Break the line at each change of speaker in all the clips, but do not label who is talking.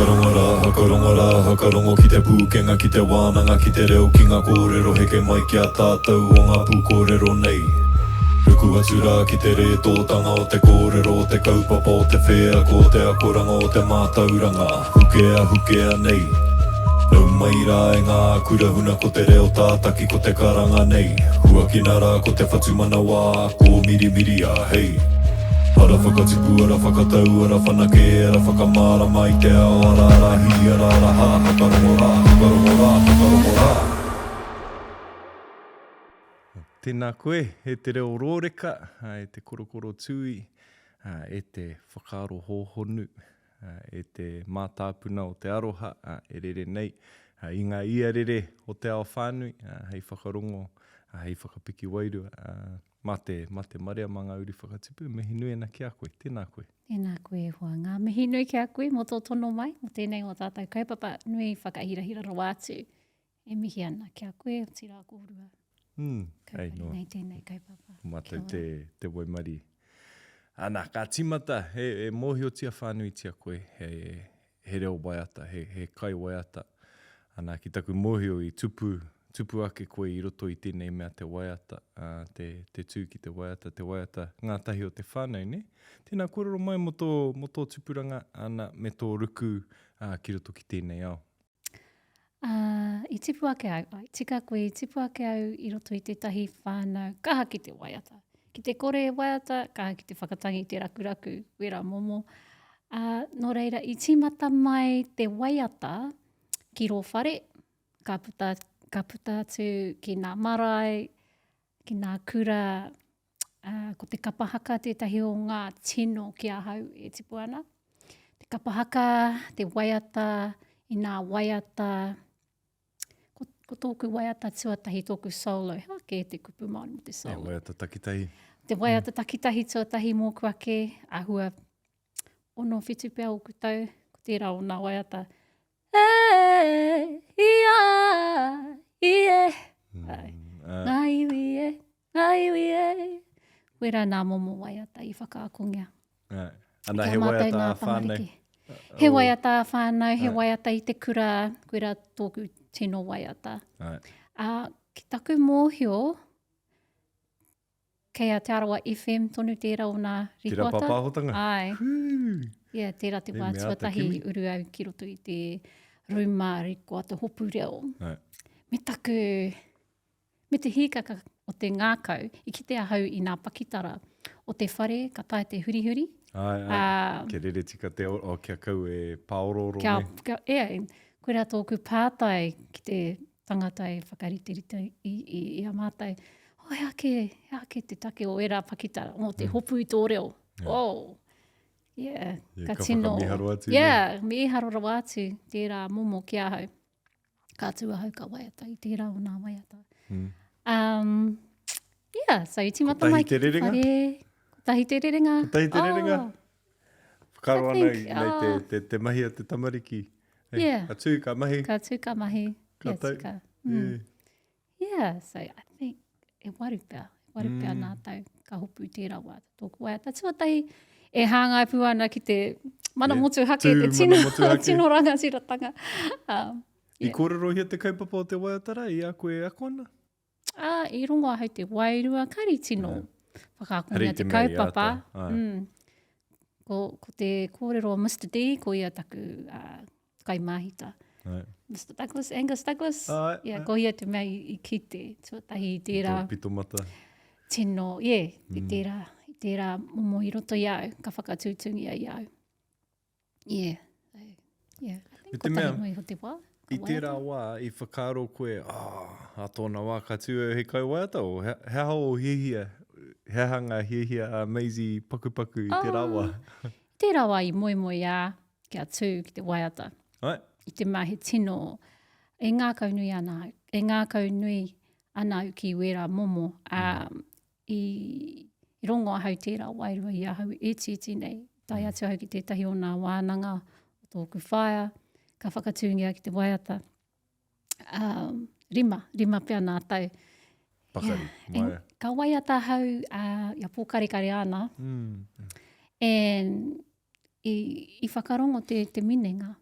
Whakarongo rā, whakarongo rā, whakarongo ki te pūkenga, ki te wānanga, ki te reo, ki ngā kōrero heke mai ki a tātou o ngā pūkōrero nei. Ruku atu rā ki te rētōtanga o te kōrero, o te kaupapa, o te wheako, o te akoranga, o te mātauranga, hukea, hukea nei. Nau mai rā e ngā kura huna ko te reo tātaki ko te karanga nei. Huakina rā ko te whatumanawa kōmirimiria, hei. Ara whakatipu, ara whakatau, ara whanake, ara whakamārama i te ao, ara ara hī, ara ara hā, whakarongo rā, whakarongo rā, whakarongo rā.
Tēnā koe, e te reo rōreka, e te korokoro tūī, e te whakaaro hōhonu, e te mātāpuna o te aroha e rere nei i ngā iarere o te ao whānui hei whakarongo, hei whakapiki wairua mā te, mā te marea, mā ngā uri whakatipu, e mihi nui ana ki a koe. Tēnā koe.
Tēnā koe e hoa. Ngā mihi nui ki a koe mō tō tono mai, mō tēnei o tātou kaupapa nui whakahirahira rawa atu. E mihi ana ki a koe, otirā kōrua.
Mm, hei noa.
Nei tēnei kaupapa.
Ko mātou te, te waimarie. Ana, ka tīmata, he, e mōhiotia whānuitia koe, he, he reo waiata, he, he kai waiata. Ana, ki taku mōhio i tupu, tupu ake koe i roto i tēnei mea te waiata, ā, te, te tū ki te waiata, te waiata ngātahi o te whānau, nē? Tēnā, kōrero mai mō tō, mō tō tupuranga, ana, me tō ruku, ā, ki roto ki tēnei ao.
Ā, i tipu ake au, ai, tika koe, i tipu ake au i roto i tētahi whānau kaha ki te waiata. Ki te kore e waiata, kaha ki te whakatangi te rakuraku, wera momo. Ā, nō reira, i tīmata mai te waiata ki rō whare, ka puta, ka puta atu ki nā marae, ki nā kura, ā, ko te kapa haka tētahi o ngā tino ki ahau e tipu ana. Te kapa haka, te waiata, inā waiata, ko, ko tōku waiata tuatahi, tōku solo, he aha kē te kupu Māori mō te solo?
Te waiata takitahi.
Te waiata takitahi tuatahi mōku ake, āhua ono whitu pea ōku tau, ko tērā o nā waiata. E, ia, ie, mm, ai. Ngā iwi e, ngā iwi e. Wera nā momo waiata i whakaakongia.
Ai. Ana he waiata a whānau.
He oh. waiata a whānau, he waiata i te kura, koira tōku tino waiata.
Ai.
Uh, ki taku mōhio, Kei a Te Arawa FM tonu tērā o nā
rikoata. Tērā pāpāhotanga?
Āe. Yeah, tērā te wā tuatahi i uru au ki roto i te rūma rikoata hopu reo.
Ai.
Me taku, me te hīkaka o te ngākau, i kite ahau i nā pakitara o te whare ka taea te hurihuri.
Āe, āe.
Uh,
kia rere tika te, oh, kia kau e pāorooro
kia,
nei.
Kia, yeah, koirā tōku pātai ki te tangata e whakariterite i, i, i a mātou, oh, he ake, he ake te take o ērā pakitara, o te mm. hopu i tō reo.
Yeah.
Oh, yeah.
Yeah,
ka,
ka
tino,
whakamiharo atu.
Yeah, miharo rawa atu tērā momo ki ahau. Ka tū ahau ka waiata i tērā o nā waiata.
Mm.
Um, yeah, so i tīmata mai
te rerenga?
Whare, kotahi te rerenga.
Kotahi te rerenga.
Oh.
Whakaaro
I
ana
think,
nei te,
oh.
te, te mahi a te tamariki. Hey,
Yeah.
Ka tū, ka mahi.
Ka tū, ka mahi.
Ka
yeah,
tau.
tika. Mm.
Yeah.
Yeah, so I think e waru pea, e waru pea
Mm.
nā tau ka hopu tērā wā tōku waiata. Tuatahi, e hāngai pū ana ki te mana
Yeah,
motuhake,
tū
te tino,
mana motuhake.
tino rangatiratanga. Um,
I
yeah.
kōrerohia te kaupapa o te waiata rā i a koe e ako ana?
Ā, i rongo ahau te wairua, kāre i tino whakaakongia te kaupapa. Mm. Ko, ko te kōrero o Mr D, ko ia taku uh, kaimāhita.
Ai.
Mr Douglas, Angus Douglas.
Ai,
yeah,
ai.
ko ia te mea i, i kite, tuatahi i tērā.
I tō pitomata.
Tino, yeah, mm. i tērā, i tērā momo i roto i au, ka whakatūtūngia i au. Yeah. Yeah. I
think te mea,
noa iho te wā.
I tērā wā, i whakaaro koe, oh, a tōna wā ka tū au hei kaiwaiata, o he, he aha ō hiahia, he aha ngā hiahia a Maisie Pakupaku i tērā wā?
Oh, i tērā wā i moemoeā kia tū ki te waiata.
Ai.
I te mea he tino, e ngākau nui ana au, e ngākau nui ana au ki wērā momo. Mm. Um, i rongo ahau tērā wairua i ahau e itiiti nei. Tae atu ahau ki tētahi o nā wānanga o tōku whaea, ka whakatūngia ki te waiata. Um, rima, rima pea nā tau.
Pakari,
yeah.
maia.
Ka waiata ahau uh, ia pōkarekare ana.
Mm.
And i, i whakarongo te, te minenga.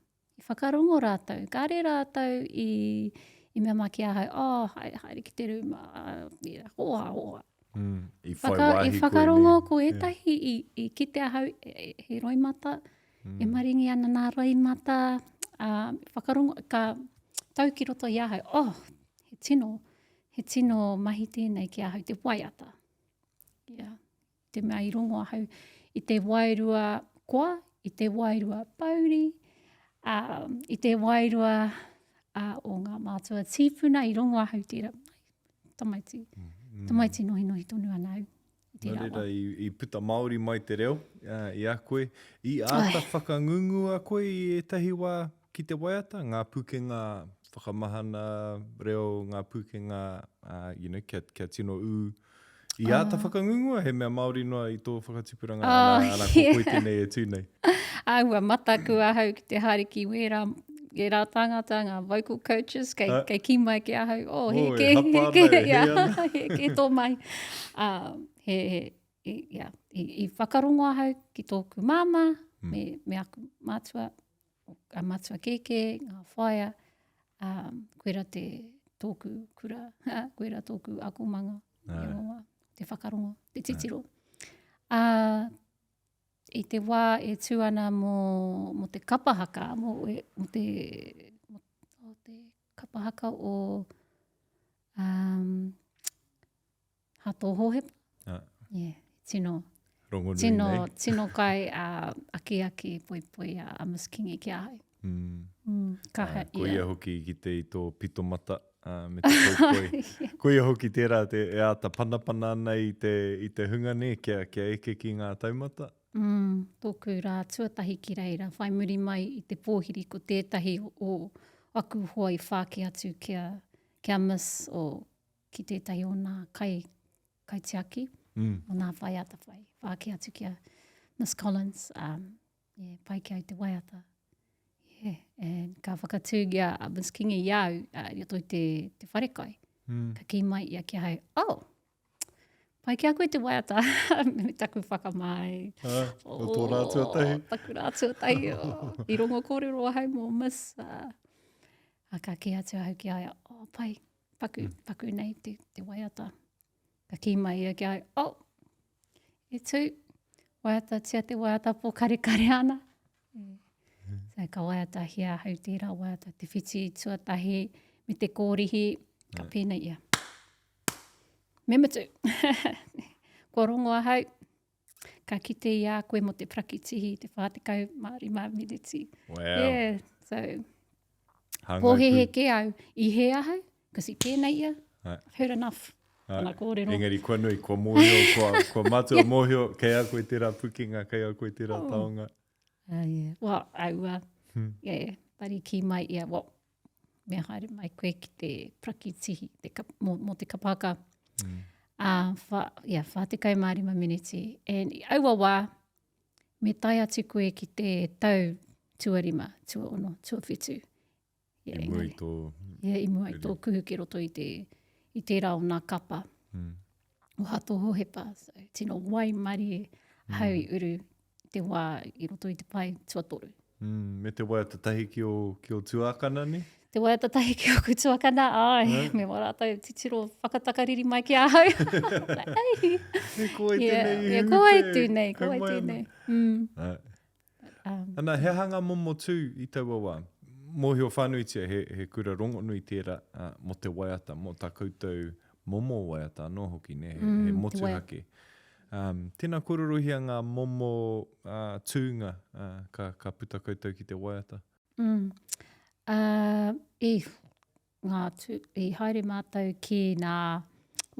Whakarongo rātou. Kāre rātou i, i mea mai ki ahau, oh, haere, haere ki te rūma, yeah, hōhā, hōhā.
Mm, i whai Whaka, wāhi
I whakarongo ko ētahi yeah. i, i kite ahau e, he roimata, mm. e maringi ana nā roimata, uh, whakarongo, ka tau ki roto i ahau, oh, he tino, he tino mahi tēnei ki ahau, te waiata. Yeah. Te mea i rongo ahau i te wairua koa, i te wairua pouri, ā, i te wairua ā, o ngā mātua tīpuna i rongo ahau tērā, tamaiti, mm, mm. tamaiti nohinohi tonu ana au.
Nō reira, i, i puta Māori mai te reo uh, i a koe. I āta whakangungua koe i ētahi wā ki te waiata, ngā pūkenga whakamahana reo, ngā pūkenga, uh, you know, kia, kia tino ū I āta uh, whakangungua he mea Māori noa i tō whakatipuranga, oh, ana, ana ko koe tēnei e tū nei.
Āhua mataku ahau ki te haere ki wērā, ērā tāngata, ngā vocal coaches, kei, uh, kei kī mai ki ahau, oh, he oh, ke, he ke, yeah, he ke tō mahi. Uh, he, he, i, yeah, i, i whakarongo ahau ki tōku māmā, mm. me, me aku mātua, a matua kēkē, ngā whaea, um, koira te tōku kura, koira tōku akomanga, Ai. te whakarongo, te titiro. Uh, I te wā e tū ana mō, mō te kapa haka, mō, e, mō te, mō, mō te kapa haka o um, Hato Hohepa. Ah. Yeah, tino.
Rongonui
tino,
nei.
Tino kai a uh, akiaki poipoi a, a Miss Kingi ki ahau.
Mm. Mm, kaha, uh, koia yeah. hoki ki te i tō pito mata uh, me te poipoi. yeah. Koia hoki tērā te e āta panapana ana i te, i te hunga nei kia, kia eke ki ngā taumata.
Mm, tōku rā tuatahi ki reira, whai muri mai i te pōhiri ko tētahi o aku hoa i whāki atu kia, kia Miss o ki tētahi o nā kai, kaitiaki, mm. o nā whai atawhai, whāki atu ki a Miss Collins, um, yeah, pai ki au te waiata. Yeah, and ka whakatūngia a Miss Kingi i au uh, i roto i te, te wharekai. Mm. Ka kī mai ia ki ahau, oh, pai ki a koe te waiata, me taku whakamai.
Ah, o tō rā tuatahi.
Oh, taku rā tuatahi. Oh. I rongo kōrero ahau mō Miss. Uh, a ka kī atu ahau ki a ia, oh, pai, paku, mm. paku nei te, te waiata. Ka kī mai ia ki ai, oh, e tū, waiatatia te waiata pōkarekare ana. Mm. So, ka waiatahia ahau tērā waiata, te whiti tuatahi me te kōrihi, ka pēnei ia. Me mutu. Kua rongo ahau, ka kite i a koe mo te parakitihi te 45 miniti.
Wow.
Yeah, so, pōhehe ke au, i hē ahau, because i pēnei ia, I've heard enough. Ana kōrero.
Engari kua nui, kua mōhio, kua, kua matua yeah. mōhio, kei a koe tērā pukenga, kei a koe tērā oh. taonga.
Uh, yeah. Well, aua, hmm. yeah, tari kī mai ia, well, me haere mai koe ki te parakitihi, te kap, mō, mō te kapaka. Mm. Uh, wha, yeah, 45 miniti. And i aua wā, me tae atu koe ki te tau tuarima, tuaono, tuawhitu.
Yeah, I mua i tō...
Yeah, i mua i tō kuhu ki roto i, te, i tērā o nā kapa. Mm. O Hato Hohepa. So, tino waimarie mm. hau i uru te wā i roto i te pae tuatoru.
Mm, me te waiata tahi ki o, ki o tuākana, ne?
Te waiata tahi ki oku tuakana, ai, yeah. me wā rātou titiro whakatakariri mai ki ahau.
Ei. E ko ai
yeah,
tēnei
yeah, ko ai tēnei, ko ai tēnei. Mm.
Um, Ana, he aha ngā momo tū i taua wā? Mōhio whānuitia he, he kura rongonui tērā uh, mō te waiata, mō tā koutou momo waiata anō hoki, ne? He, mm, he motuhake. Um, tēnā kōrerohia ngā momo uh, tūnga uh, ka, ka puta koutou ki te waiata.
Mm. Uh, i, ngā tū, i haere mātou ki nā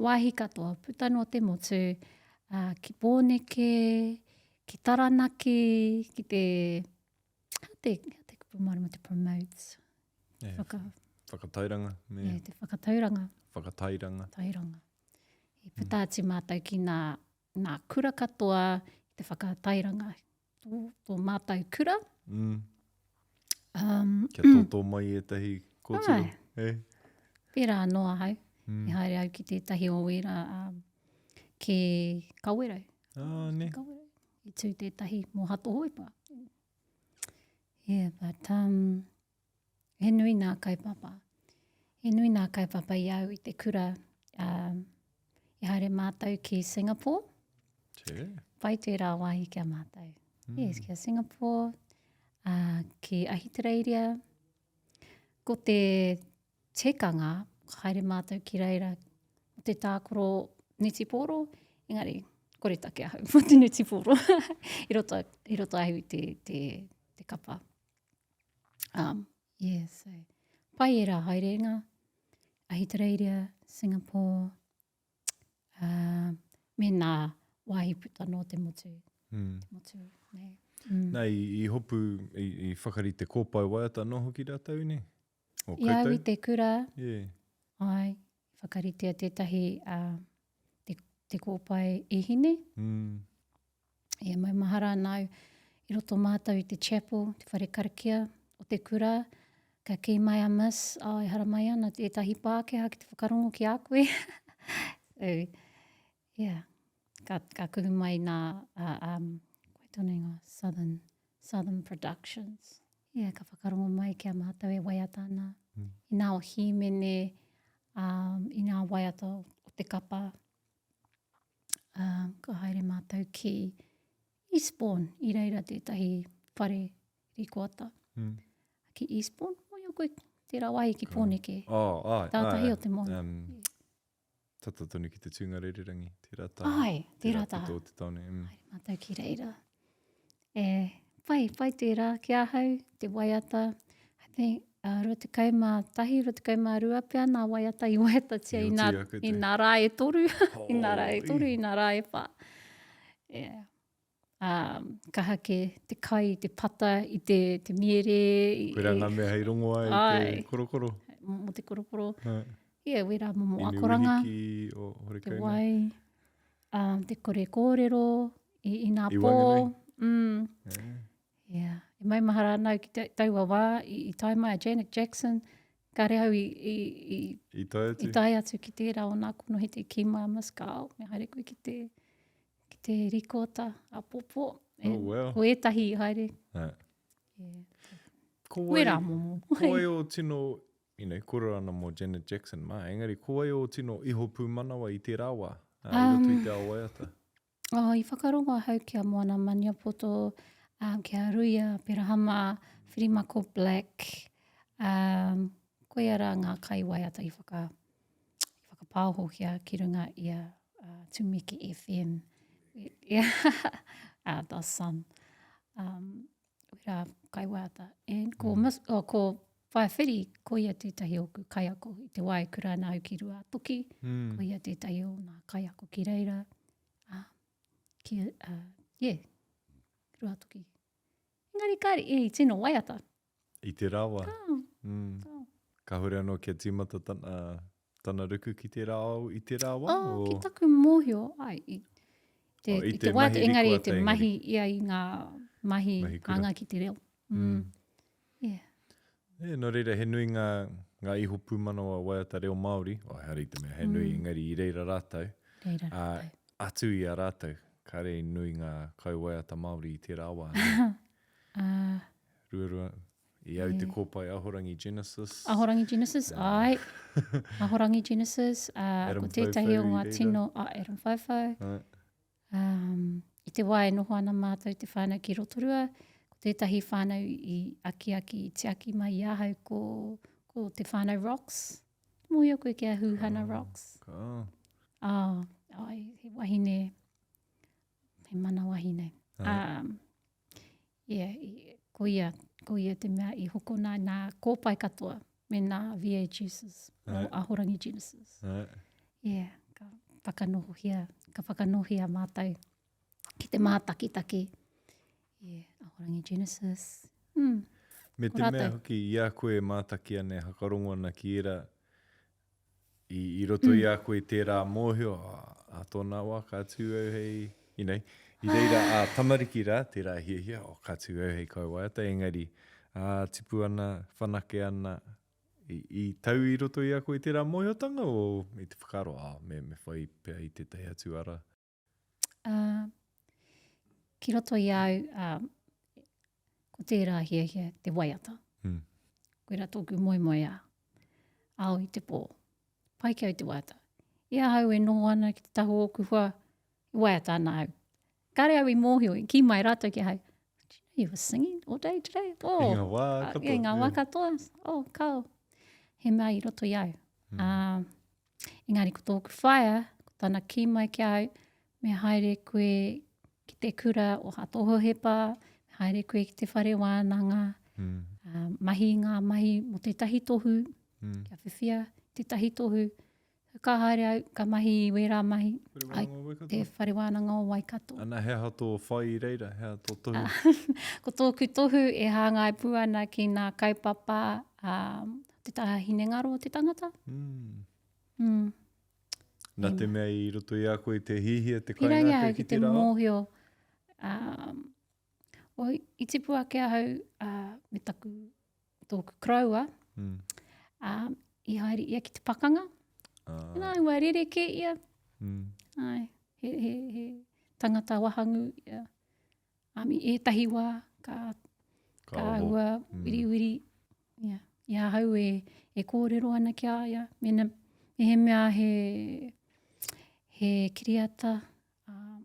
wāhi katoa, puta noa te motu, uh, ki Pōneke, ki Taranaki, ki te te, te kupu Māori mō te promote.
Yeah, Whaka, whakatairanga.
Me. Yeah, te whakatauranga.
Whakatairanga.
Tairanga. I puta mm. atu mātou ki nā, nā kura katoa i te whakatairanga. Tō, tō mātou kura.
Mm. Um, Kia tōtō mai ētahi kōtiro.
Eh? Pērā anō ahau. Mm. I haere au ki tētahi o wērā um, ki Kawerau.
Ah, ne.
Kawerau. I tū tētahi mō Hato Hoepa. Yeah, but um... He nui nā kaupapa. He nui nā kaupapa i au i te kura. Um, i haere mātou ki Singapore.
Che.
Pai tērā wāhi ki a mātou. Mm. Yes, ki a Singapore, uh, ki Ahitereiria. Ko te tikanga, ka haere mātou ki reira o te tākaro netipōro, engari, kore take ahau mō te netipōro. I roto, i roto ahau i te, te, te kapa. Um, yeah, so, pai ērā haerenga, Ahitereiria, Singapore, uh, me nā wāhi puta nō te motu.
Mm.
Te motu, nei. Mm.
Nā, i, i hopu, i, i whakarite kōpae waiata anō hoki rātou, nē?
O I au i te kura,
yeah.
ai, whakaritea tētahi uh, te, te kōpae e hine.
Mm.
E maumahara ana au, i roto mātou i te chapel, te whare karakia o te kura, ka kī mai a Miss, oh, e haramai ana tētahi Pākehā ki te whakarongo ki a koe. so, yeah, ka, ka kuhu mai nā, uh, um, koe tonu ingoa, Southern, Southern Productions. Yeah, ka whakarongo mai ki a mātou e waiata ana.
Mm.
I nā o hīmene, um, i nā waiata o te kapa, Uh, ka haere mātou ki Eastbourne, i reira tētahi whare rikoata.
Mm.
Ki Eastbourne, mōhio koe, tērā wāhi ki Pōneke.
Oh, ai,
Tātahi
ai,
o te moana.
Um, tata tonu ki te tūnga rererangi, tērā taha.
Ai, tērā taha.
Tērā pito o te tāone. Mm.
Haere mātou ki reira. E, pai, pai tērā ki ahau, te waiata. I think, uh, 21, 22 pea nā waiata i waiatatia i nā, i nā rā e toru, i nā rā e toru, i nā rā e whā. Yeah. Um, kaha ke te kai, te pata, i te, te miere. I,
Koirā ngā mea hei rongoa i te korokoro.
Mō te korokoro. Yeah, wērā momo akoranga.
Inu wihiki o Horekau.
Te wai. Um, te kore kōrero, i, i nā
I
pō.
waenganui.
Mm.
Yeah.
Yeah. E maumahara ana au ki te, taua wā, i, i tae mai a Janet Jackson, kāre au i, i, i,
I tae atu?
I tae atu ki tērā o nā konohete ki mā Miss Carl, me haere koe ki te, ki te rikota āpōpō.
Oh, wow.
Ko ētahi i haere.
Yeah.
Yeah.
Ko wai,
Wērā momo.
ko wai o tino you know, kōrero ana mō Janet Jackson mā, engari ko wai ō tino iho pūmanawa i tērā wā, ā, i roto i te ao waiata?
Oh, i whakarongo ahau ki a Moana Maniapoto, um, ki a Ruia Aperahama, Whirimako Black, um, koia rā ngā kaiwaiata i whaka, i whakapāohohia ki runga i a uh, Tumiki FM, yeah, uh, The Sun. Um, Wera kaiwaiata. And ko, mm. Miss, oh, ko Whaewhiri, ko ia tētahi o ku kaiako i te wā e kura ana au ki Ruātoki.
Mm.
Ko ia tētahi o ngā kaiako ki reira. Uh, ki, uh, yeah, Ruātoki. Engari kāre, e, i tino waiata.
I te rawa.
Oh.
Mm.
Oh.
Kāhore anō kia tīmata tana, tana ruku ki tērā ao i tērā wā?
Oh, ki taku mōhio, ai, i te,
oh, i
i te,
te
waiata,
mahi
engari i te
rikoata,
mahi ia i ngā mahi,
mahi kura.
anga ki te reo.
Mm.
Mm. Yeah.
E, nō reira, he nui ngā, ngā iho pūmanawa waiata reo Māori, oh, ehara i te mea he nui,
Mm.
engari i reira rātou,
Reira
ā,
rātou.
atu i a rātou, kāre i nui ngā kaiwaiata Māori i tērā wā. nē?
Ā,
Ruarua, i au te kōpae Ahorangi Genesis.
Ahorangi Genesis, ai. Ahorangi Genesis, uh,
Adam
ko tētahi o
Whauwhau i
ngā
reira.
tino, a Adam Whauwhau.
Ai.
Um, I te wā e noho ana mātou te whānau ki Rotorua, ko tētahi whānau i akiaki, i tiaki mai i ahau ko, ko te whānau Rocks. Mōhio koe ki a Huhana
Oh,
Rocks.
Ka.
Ah, ai, he wahine, he mana wahine.
Ai.
Um, yeah, i, ko ia, ko ia te mea i hokona nā kōpae katoa me nā VHSs, o Ahorangi Genesis.
Ai.
Yeah, ka whakanohohia, ka whakanohia mātou ki te mātakitaki. Yeah, Ahorangi Genesis. Mm.
Me
Ko
te mea
rātou.
hoki, i a koe e mātaki ana, e hakarongo ana ki ērā, i, i roto i a koe tērā mōhio, ā, ā tōna wā ka tū au hei, you know, i reira ā tamariki rā, tērā hiahia, oh, ka tū au hei kaiwaiata, engari, ā, tipu ana, whanake ana, i, i tau i roto i a koe tērā mōhiotanga, o i te whakaaro, ā, me, me whai pea i tētahi atu ara?
Uh, ki roto i au, uh, ko tērā hiahia te waiata.
Mm.
Koirā tōku moemoeā. Ao i te pō. Pai ki au te waiata. I ahau e noho ana ki te taha o ōku hoa, e waiata ana au. Kāre au i mōhio, i kī mai rātou ki ahau, Did you know you were singing all day today?
Oh, I ngā wā katoa.
I ngā wā katoa. Oh, kao. He mea i roto i au. Mm. Uh, engari ko tōku whaea, ko tana kī mai ki au, me haere koe ki te kura o Hato Hohepa, me haere koe ki te whare wānanga, mm. uh, mahi ngā mahi mō tētahi tohu, mm. kia whiwhia tētahi tohu. Ka haere au, ka mahi i wērā mahi, ai, te Whare Wānanga o Waikato.
Ana, he aha tō whai i reira, he aha tō tohu?
Ko tōku tohu e hāngai pū ana ki ngā kaupapa um, te taha hinengaro o te tangata.
Mm. Mm. Nā te mea i roto i a koe te hihia, te kaingākau
ki te rā? Pirangi au ki te mōhio. Um, o, i tipu ake ahau uh, me taku tōku koroua, mm. um, i haere ia ki te pakanga. Ah. Nā, ua rerekē ia. Mm. Ai, he, he, he tangata wahangu ia. Um, i ētahi wā, ka, ka, ka ua mm. wiriwiri. Yeah. I ahau e, e kōrero ana ki a ia. Mena, me he mea he, he kiriata, um,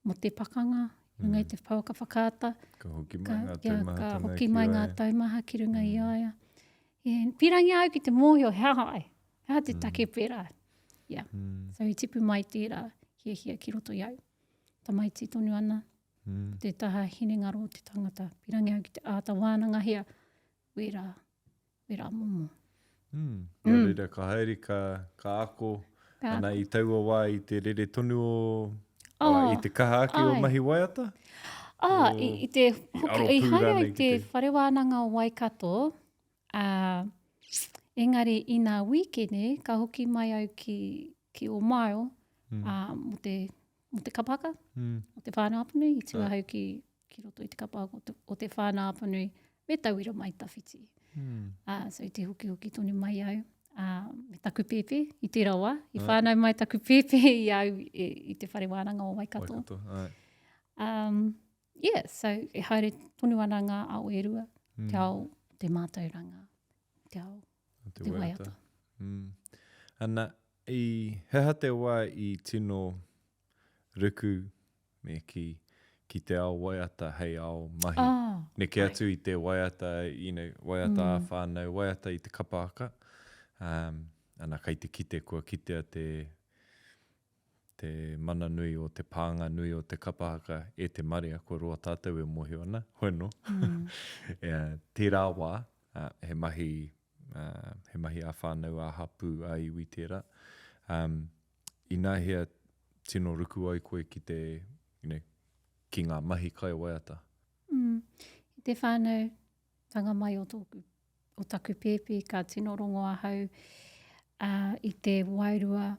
mō te pakanga, i runga i te pouaka whakaata.
Ka hoki mai ngā taumahatanga
Ka hoki mai ngā taumaha ki runga i a ia. E, pīrangi au ki te mōhio he aha ai, he aha te take pērā. Yeah. So i tipu mai tērā hiahia ki roto i au. Tamaiti tonu ana, te taha hinengaro o te tangata. Pīrangi au ki te āta wānangahia wērā wērā momo.
Mm. Nō mm. reira, ka haere, ka, ka ako, ka ana i taua wā i te rere tonu o, oh, i te kaha ake o mahi waiata?
Ah, o, i, i te, hoki, i haere ai te, te whare wānanga o Waikato, uh, engari i nā wīkene, ka hoki mai au ki, ki Omaio, mm. uh, mo te, mo te kapaka, mm. mo te Whānau Apanui, i tū ahau ki, ki roto i te kapa o te, o te Whānau Apanui, me Tauira Mai Tawhiti. Mm. Uh, so i te hokihoki tonu mai au uh, me taku pēpē i tērā wā. I ai. whānau mai taku pēpē i au i, i te whare wānanga o Waikato.
Waikato, ai.
Um, yeah, so e haere tonu ana ngā ao e rua, mm. te ao te mātauranga, te ao
te, te waiata. Mm. Ana, i, he aha te wā i tino ruku me kī, ki te ao waiata hei ao mahi.
Oh,
Neke atu i te waiata, you know, waiata mm. ā-whānau, waiata i te kapa haka. Um, ana, kei te kite, kua kitea te, te mana nui o te pānga nui o te kapa haka e te marea, kua roa tātou e mōhio ana, hoi anō. Mm. e, tērā wā, uh, he mahi, uh, he mahi ā-whānau, ā-hapū, ā-iwi tērā. Um, Inahea tino ruku ai koe ki te, you know, ki ngā mahi kai waiata?
Mm. I te whānau tanga mai o tōku, o taku pēpi, ka tino rongo ahau uh, i te wairua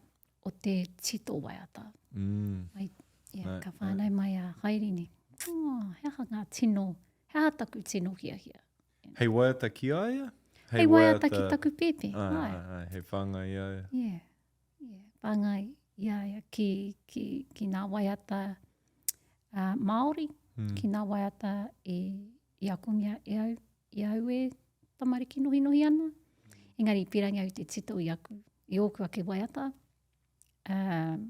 o te tito waiata.
Mm.
Ai, yeah, right, ka whānau right. mai a Hairini. Oh, he aha ngā tino, he aha taku tino hiahia.
Hei waiata ki a ia?
Hei, hei waiata, waiata ki taku pēpi.
Ai, ai, ai, hei whāngai i a ia.
Yeah. Yeah, whāngai i a ia ki, ki, ki ngā waiata uh, Māori, mm. ki ngā waiata i, i akongia e au, i au e tamariki nohinohi ana. Engari, pirangi au te tito i aku, i ōku ake waiata. Um,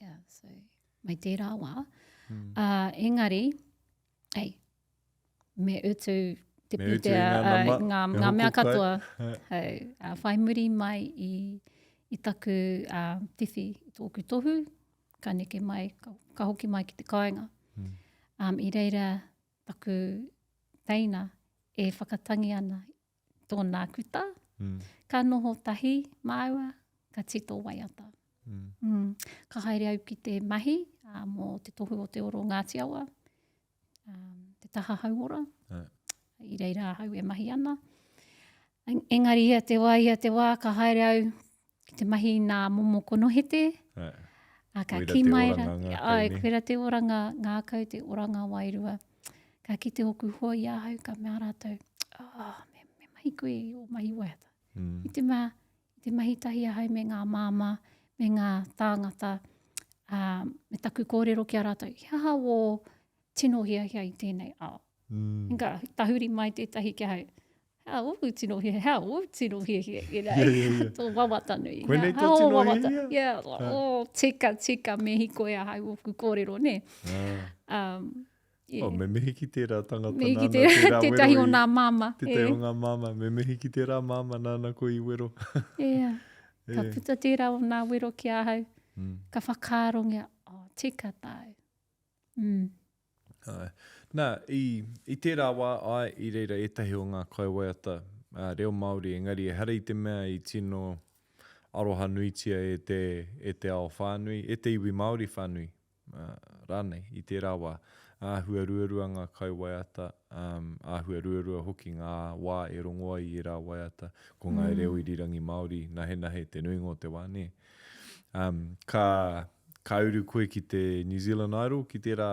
yeah, so, mai tērā wā. Mm. Uh, engari, ei, me utu te
me utu
pūtea,
i ngā nama,
ngā,
me
ngā mea
hoko kai.
katoa. Hei, uh, whai muri mai i, i taku uh, whiwhi i tōku tohu, ka neke mai, ka, ka hoki mai ki te kāinga.
Mm.
Um, I reira taku teina e whakatangi ana tōna kuta,
mm.
ka noho tahi māua, ka tito waiata.
Mm.
Mm. Ka haere au ki te mahi uh, mō te tohu o te oro Ngāti Awa, um, te taha hauora.
Ai.
I reira ahau e mahi ana. Engari ia te wā, ia te wā, ka haere au ki te mahi i nā momo konohete.
Ai.
A, ka
Koira
ki
te
mai
oranga
ra,
ngākau,
ai,
ne?
koira te oranga ngākau, te oranga wairua. Ka kite ōku hoa i ahau, ka mea rātou, oh, me, me mahi koe i ō mahi waiata.
Mm.
I te mea, i te mahi tahi ahau me ngā māmā, me ngā tāngata, ā, me taku kōrero ki a rātou, he aha wō tino hiahia i tēnei ao?
Mm.
Ka tahuri mai tētahi ki ahau. Hea ōku tino hiahia, hea ōu tino hiahia, you know,
Yeah, yeah, yeah.
tō wawata nui.
Koinei
Hea,
tō
hea ō
tino
wawata.
hiahia?
Yeah, oh, tika, tika, me hikoi ahau ōku kōrero, nē.
Ah.
Um, yeah.
Oh, me mihi ki tērā tangata
Me mihi ki
nāna
tērā,
tērā
tētahi
wero
o
i-
nā māmā.
Tētahi
eh.
o ngā māmā, me mihi ki tērā māmā nāna koe i wero.
Yeah. Ka
Eh.
puta tērā o nā wero ki ahau,
Mm.
ka whakaarongia, oh, tika tāu. Mm.
Āe. Nā, i, i tērā wā, āe, i reira ētahi o ngā kaiwaiata ā, reo Māori, engari ehara i te mea i tino aroha nuitia e te, e te ao whānui, e te iwi Māori whānui ā, rānei, i tērā wā. Āhua ruarua ngā kaiwaiata, ā, āhua ruarua hoki ngā wā e rongo ai i ērā waiata, ko ngā reo irirangi Māori nahenahe te nuinga o te wā, nē. Ā, ka, ka uru koe ki te New Zealand Idol, ki tērā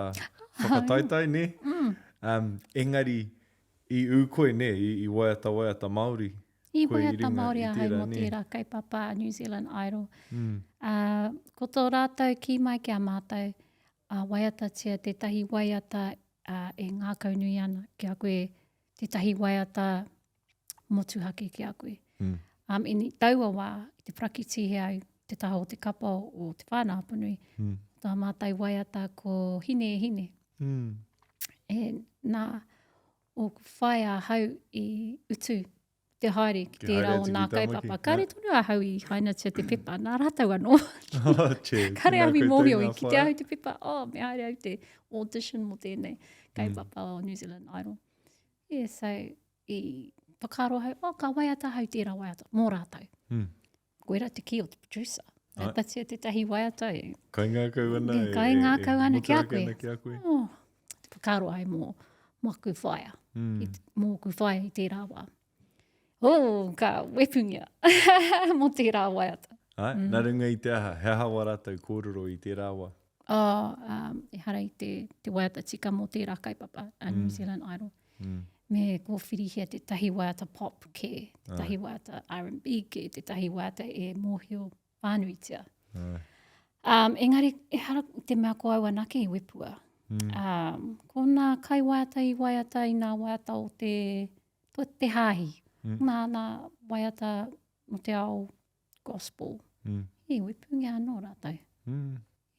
whakataetae, nē?
Mm.
Um, engari, i ū koe, nē, i, i waiata waiata Māori.
I
koe i
waiata
runga
Māori
i
ahau
tērā,
mō
nē?
tērā kaupapa New Zealand Idol.
Mm.
Uh, ko tō rātou kī mai ki a mātou, uh, waiatatia tētahi waiata uh, e ngākaunui ana ki a koe, tētahi waiata motuhake ki a koe.
Mm.
Um, i taua wā, i te parakitihi au, te taha o te kapa o Te Whānau Apanui,
mm.
tā mātou waiata ko Hine e Hine.
Mm.
E, nā, ōku whaea ahau i utu te haere ki
Ki
tērā
haere
o
atu
nā
ki Tāmaki,
kaupapa.
yeah.
Kāre tonu ahau i hainatia te pepa, nā rātou anō.
Oh, cheers.
Kāre
Tēnā
au i
koutou
mōhio, i
ngā
kite
whaea.
ahau te pepa, oh, me haere au te audition mō tēnei kaupapa o New Zealand Idol. Yeah, so, i whakaaro ahau, oh, ka waiata ahau tērā waiata, mō rātou.
Mm.
Koira te kī o te producer.
Ai.
Waiatatia tētahi waiata e.
Kaingākau ana.
E
E,
kaingākau
e,
ana ki a
motuhake
koe.
ana ki a koe.
Oh, te whakaaro ai mō, mō aku whaea.
Mm.
I, mō aku whaea i tērā wā. Oh, ka wepungia mō tērā waiata.
Ai, mm. Nā runga i te aha, he aha wā rātou kōrero i tērā wā?
Oh, um, ehara i te, te waiata tika mō tērā kaupapa a New Zealand Idol.
Mm.
Me kōwhirihia tētahi waiata pop kē, tētahi waiata R&B kē, tētahi waiata e mōhio whānuitia.
Ai.
Um, engari, ehara te mea ko au anake i wepua.
Mm.
Um, ko nā kaiwaiata i waiata i nā waiata o te, to, te hāhi.
Mm.
Nā, nā waiata o te ao gospel.
Mm.
I wepungia anō rātou.
Mm.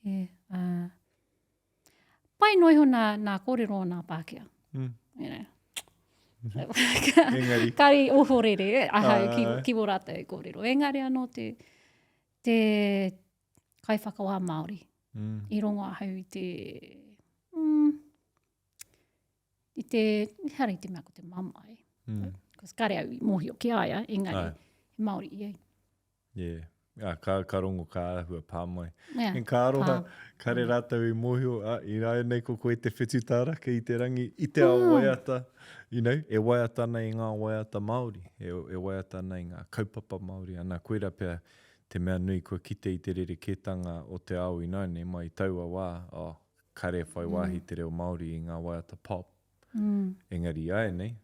Yeah, uh, pai noa iho nā, nā kōrero o nā Pākehā.
Mm.
You know.
Engari.
Kari ohorere eh, ahau ki,
Āe.
ki wō rātou kōrero. Engari anō te, te kaiwhakawā Māori.
Mm.
I rongo ahau i te, mm, i te, ehara i te mea ko te mamae.
Mm.
Because kare au i mōhio ki a ia, engari,
Āe.
he Māori ia.
Yeah. Ah, ka, ka rongo ka āhua pā mai.
Yeah.
And ka aroha,
Pā.
kare rātou i mōhio, ah, i nāianei ko koe te whetu tāraka i te rangi, i te ao
Mm.
waiata, you know, e waiata ana i ngā waiata Māori, e, e waiata ana i ngā kaupapa Māori, ana koira pea te mea nui kua kite i te rerekētanga o te ao ināianei mai i taua wā, oh, kare whai wāhi te reo Māori i ngā waiata pop.
Mm.
Engari āianei,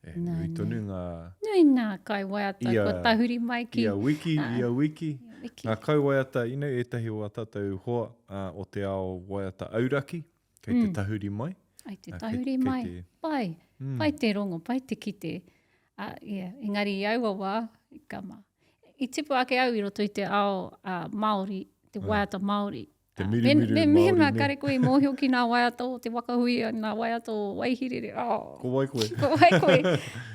e,
Nā,
nui tonu ngā...
Nui nā kaiwaiata
Ia,
kua tahuri mai ki...
Ia wiki,
uh,
ia wiki.
Ia wiki.
Ngā kaiwaiata, you know, ētahi o ā tātou hoa uh, o te ao waiata auraki, kei mm. te tahuri mai.
Ai te tahuri uh, kei, mai. Kei te... Pai, mm. pai te rongo, pai te kite. Uh, yeah. Engari i aua wā, kama. I tipu ake au i roto i te ao uh, Māori, te waiata Māori.
Te mirumiru
me, me,
Māori,
mehemea
nē.
kare koe i mōhio ki nā waiata o Te Waka Huia, nā waiata o Waihirere, oh.
Ko wai koe?
Ko wai koe?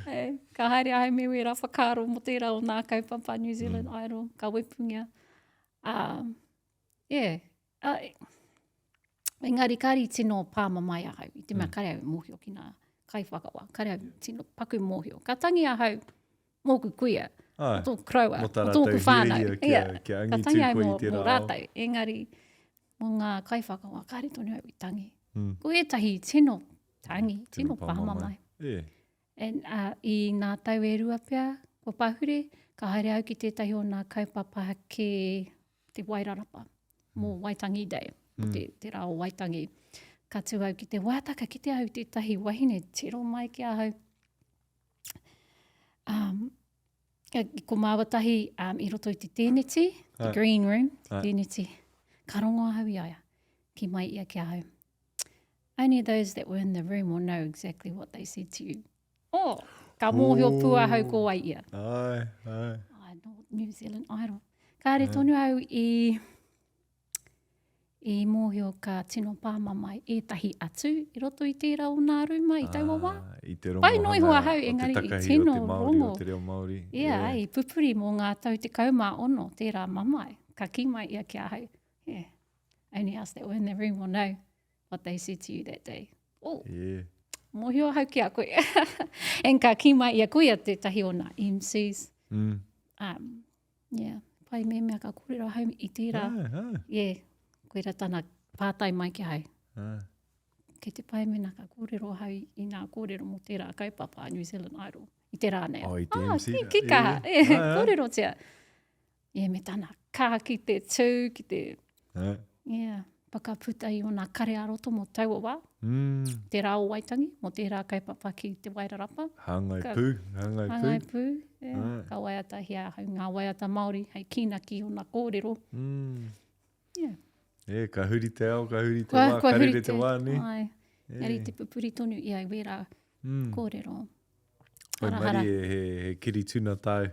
e, ka haere ahau me wērā whakaaro mō tērā o nā kaupapa New Zealand mm. Idol, ka wepungia. Um, yeah. Uh, engari kare i tino pāmamae ahau, i te mea mm. kare au mōhio ki nā kaiwhakawā, kare au tino paku mōhio. Ka tangi ahau mōku kuia,
Ai,
mō tōku koroua,
mō tā
mō tōku
rātou
whānau.
hiahia kia,
Yeah.
kia
Ka
angitu
tangi ai
koe i
mō,
tērā
mō
ao.
rātou, engari mō ngā kaiwhakawā, kāre tonu au i tangi.
Mm.
Ko ētahi tino tangi,
Tino
tino pāmamae.
Yeah.
And, uh, i nā tau e rua pea, kua pahure, ka haere au ki tētahi o nā kaupapa ki te Wairarapa, mō Waitangi Day, mm. te, te rā o Waitangi. Ka tū au ki te waiata, ka kite au tētahi wahine tiro mai ki ahau. Um, ko māua tahi um, i roto i te tēneti, te
Ai.
green room, te
Ai.
tēneti. Ka rongo ahau i a ia, ki mai ia ki ahau. Only those that were in the room will know exactly what they said to you. Oh, ka mōhio pū ahau ko wai ia.
Ai, ai.
Ai, no, New Zealand Idol. Kāre tonu au i, i mōhio ka tino pāmamae ētahi atu i roto i tērā o nā rūma i taua wā.
Ah, i te
Pai noa iho
rongohanga
ahau,
o te
engari i
takahi o
tino
te Māori,
rongo.
o te reo Māori.
Yeah,
Yeah.
i pupuri mō ngā tau 16 tērā mamae. Ka kī mai ia ki ahau, yeah, only us that were in the room will know what they said to you that day. Oh,
Yeah.
mōhio ahau ki a koe. And ka kī mai ia, koia tētahi o nā MCs.
Mm.
Um, yeah, pai mehemea ka kōrero ahau i tērā.
Ai, ai.
Yeah, koira tana pātai mai ki ahau.
Ai.
Kei te pai mena ka kōrero ahau i ngā kōrero mō tērā kaupapa a New Zealand Idol i te rā nei.
Oh, i te
ah,
MC
ki,
rā.
ki kaha,
Yeah.
yeah,
Ai, ai.
kōrerotia. Yeah, me tana kaha ki te tū, ki te,
Ai.
yeah, whakaputa i ōna kare ā-roto mō taua wā,
Mm.
te rā o Waitangi, mō tērā kaupapa ki Te Wairarapa.
Hāngai
Ka-
pū, hāngai pū.
Hāngai pū, yeah.
Ai.
Ka waiatahia ahau ngā waiata Māori hei kīnaki i ōna kōrero.
Mm.
Yeah.
E, ka huri te ao, ka huri te
Kua,
wā,
kua
ka
huri
rere te wā, nē?
Ai,
E.
engari te pupuri tonu ia i wērā
Mm.
kōrero.
Whai
Harahara.
marie he, he kiri tuna tāu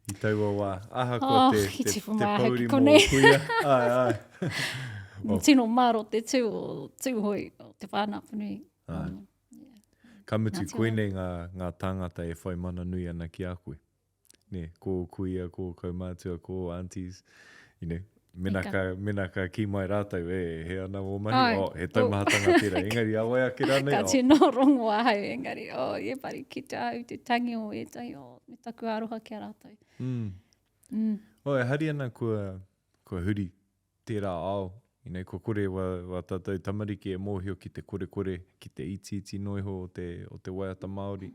i taua wā. Ahakoa
Oh,
te,
i
te,
tipu
te
mai ahau ki
pouri mō
konei.
kuia. Ai, ai.
Oh. Tino māro te tū o Tūhoe, o Te Whānau-a-Apanui.
Ai.
Mm, yeah.
Ka mutu
Ngāti Awa.
koinei ngā, ngā tāngata e whai mana nui ana ki a koe. Nē, ko ō kuia, ko ō kaumātua, ko ō aunties, you know, mena ka, mena ka kī mai rātou, e, he ana ō mahi,
Ai,
oh, he taumahatanga tērā, engari a wai ake rānei,
Ka
oh.
tino rongo ahau, engari, oh, e pari ki te au, te tangi o ētahi, oh, me taku aroha ki a rātou.
Mm.
Mm.
Oh, e hari ana kua, kua huri tērā ao, you know, kua kore wā, wā tātou tamariki e mōhio ki te korekore, ki te itiiti noa iho o te, o te waiata Māori,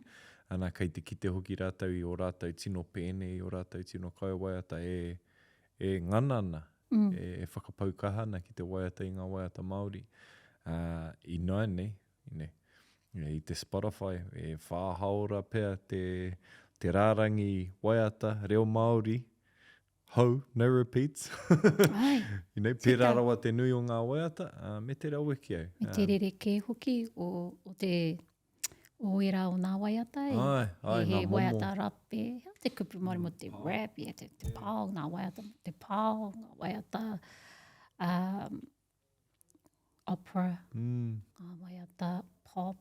ana, kei te kite hoki rātou i ō rātou tino pēne, i ō rātou tino kaiwaiata e, e ngana ana, mm. e, e whakapau kaha ana ki te waiata i ngā waiata Māori. Uh, ināianei, you know, i te Spotify, e whā haora pea te, te rārangi waiata reo Māori, hou, no repeats.
Ai,
you know, pērā rawa te nui o ngā waiata, uh, me te rawe ki au.
Me te rerekē hoki o, o te o ērā o ngā waiata. E,
Ai, ai,
he, he
ngā momo.
waiata rape, hea te kupu Māori mō te rap, yeah, te, te pao, ngā waiata mō te pao, ngā waiata um, opera,
mm.
ngā waiata pop,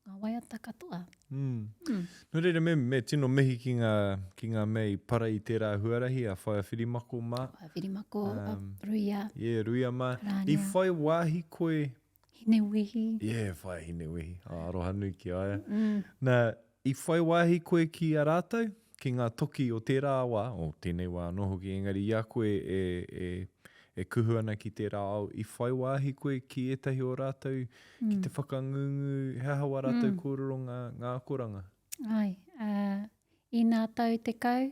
ngā waiata katoa.
Mm. Mm. Nō reira, me, me tino mihi ki ngā, ki ngā mea i para i tērā huarahi a Whaea Whirimako mā.
Whaea Whirimako, um, a Ruia.
Yeah, Ruia mā. Rānia. I whai wāhi koe...
Hinewehi.
Yeah, Whaea Hinewehi. Oh, aroha nui ki a ia. Mm. Nā, I whai wāhi koe ki a rātou, ki ngā toki o tērā wā, o tēnei wā anō hoki, engari i a koe e, e, e kuhu ana ki tērā ao, i whai wāhi koe ki ētahi o rātou ki te whakangungu, he aha wā rātou kōrero ngā, ngā akoranga?
Āe, ā, i nā tau tekau,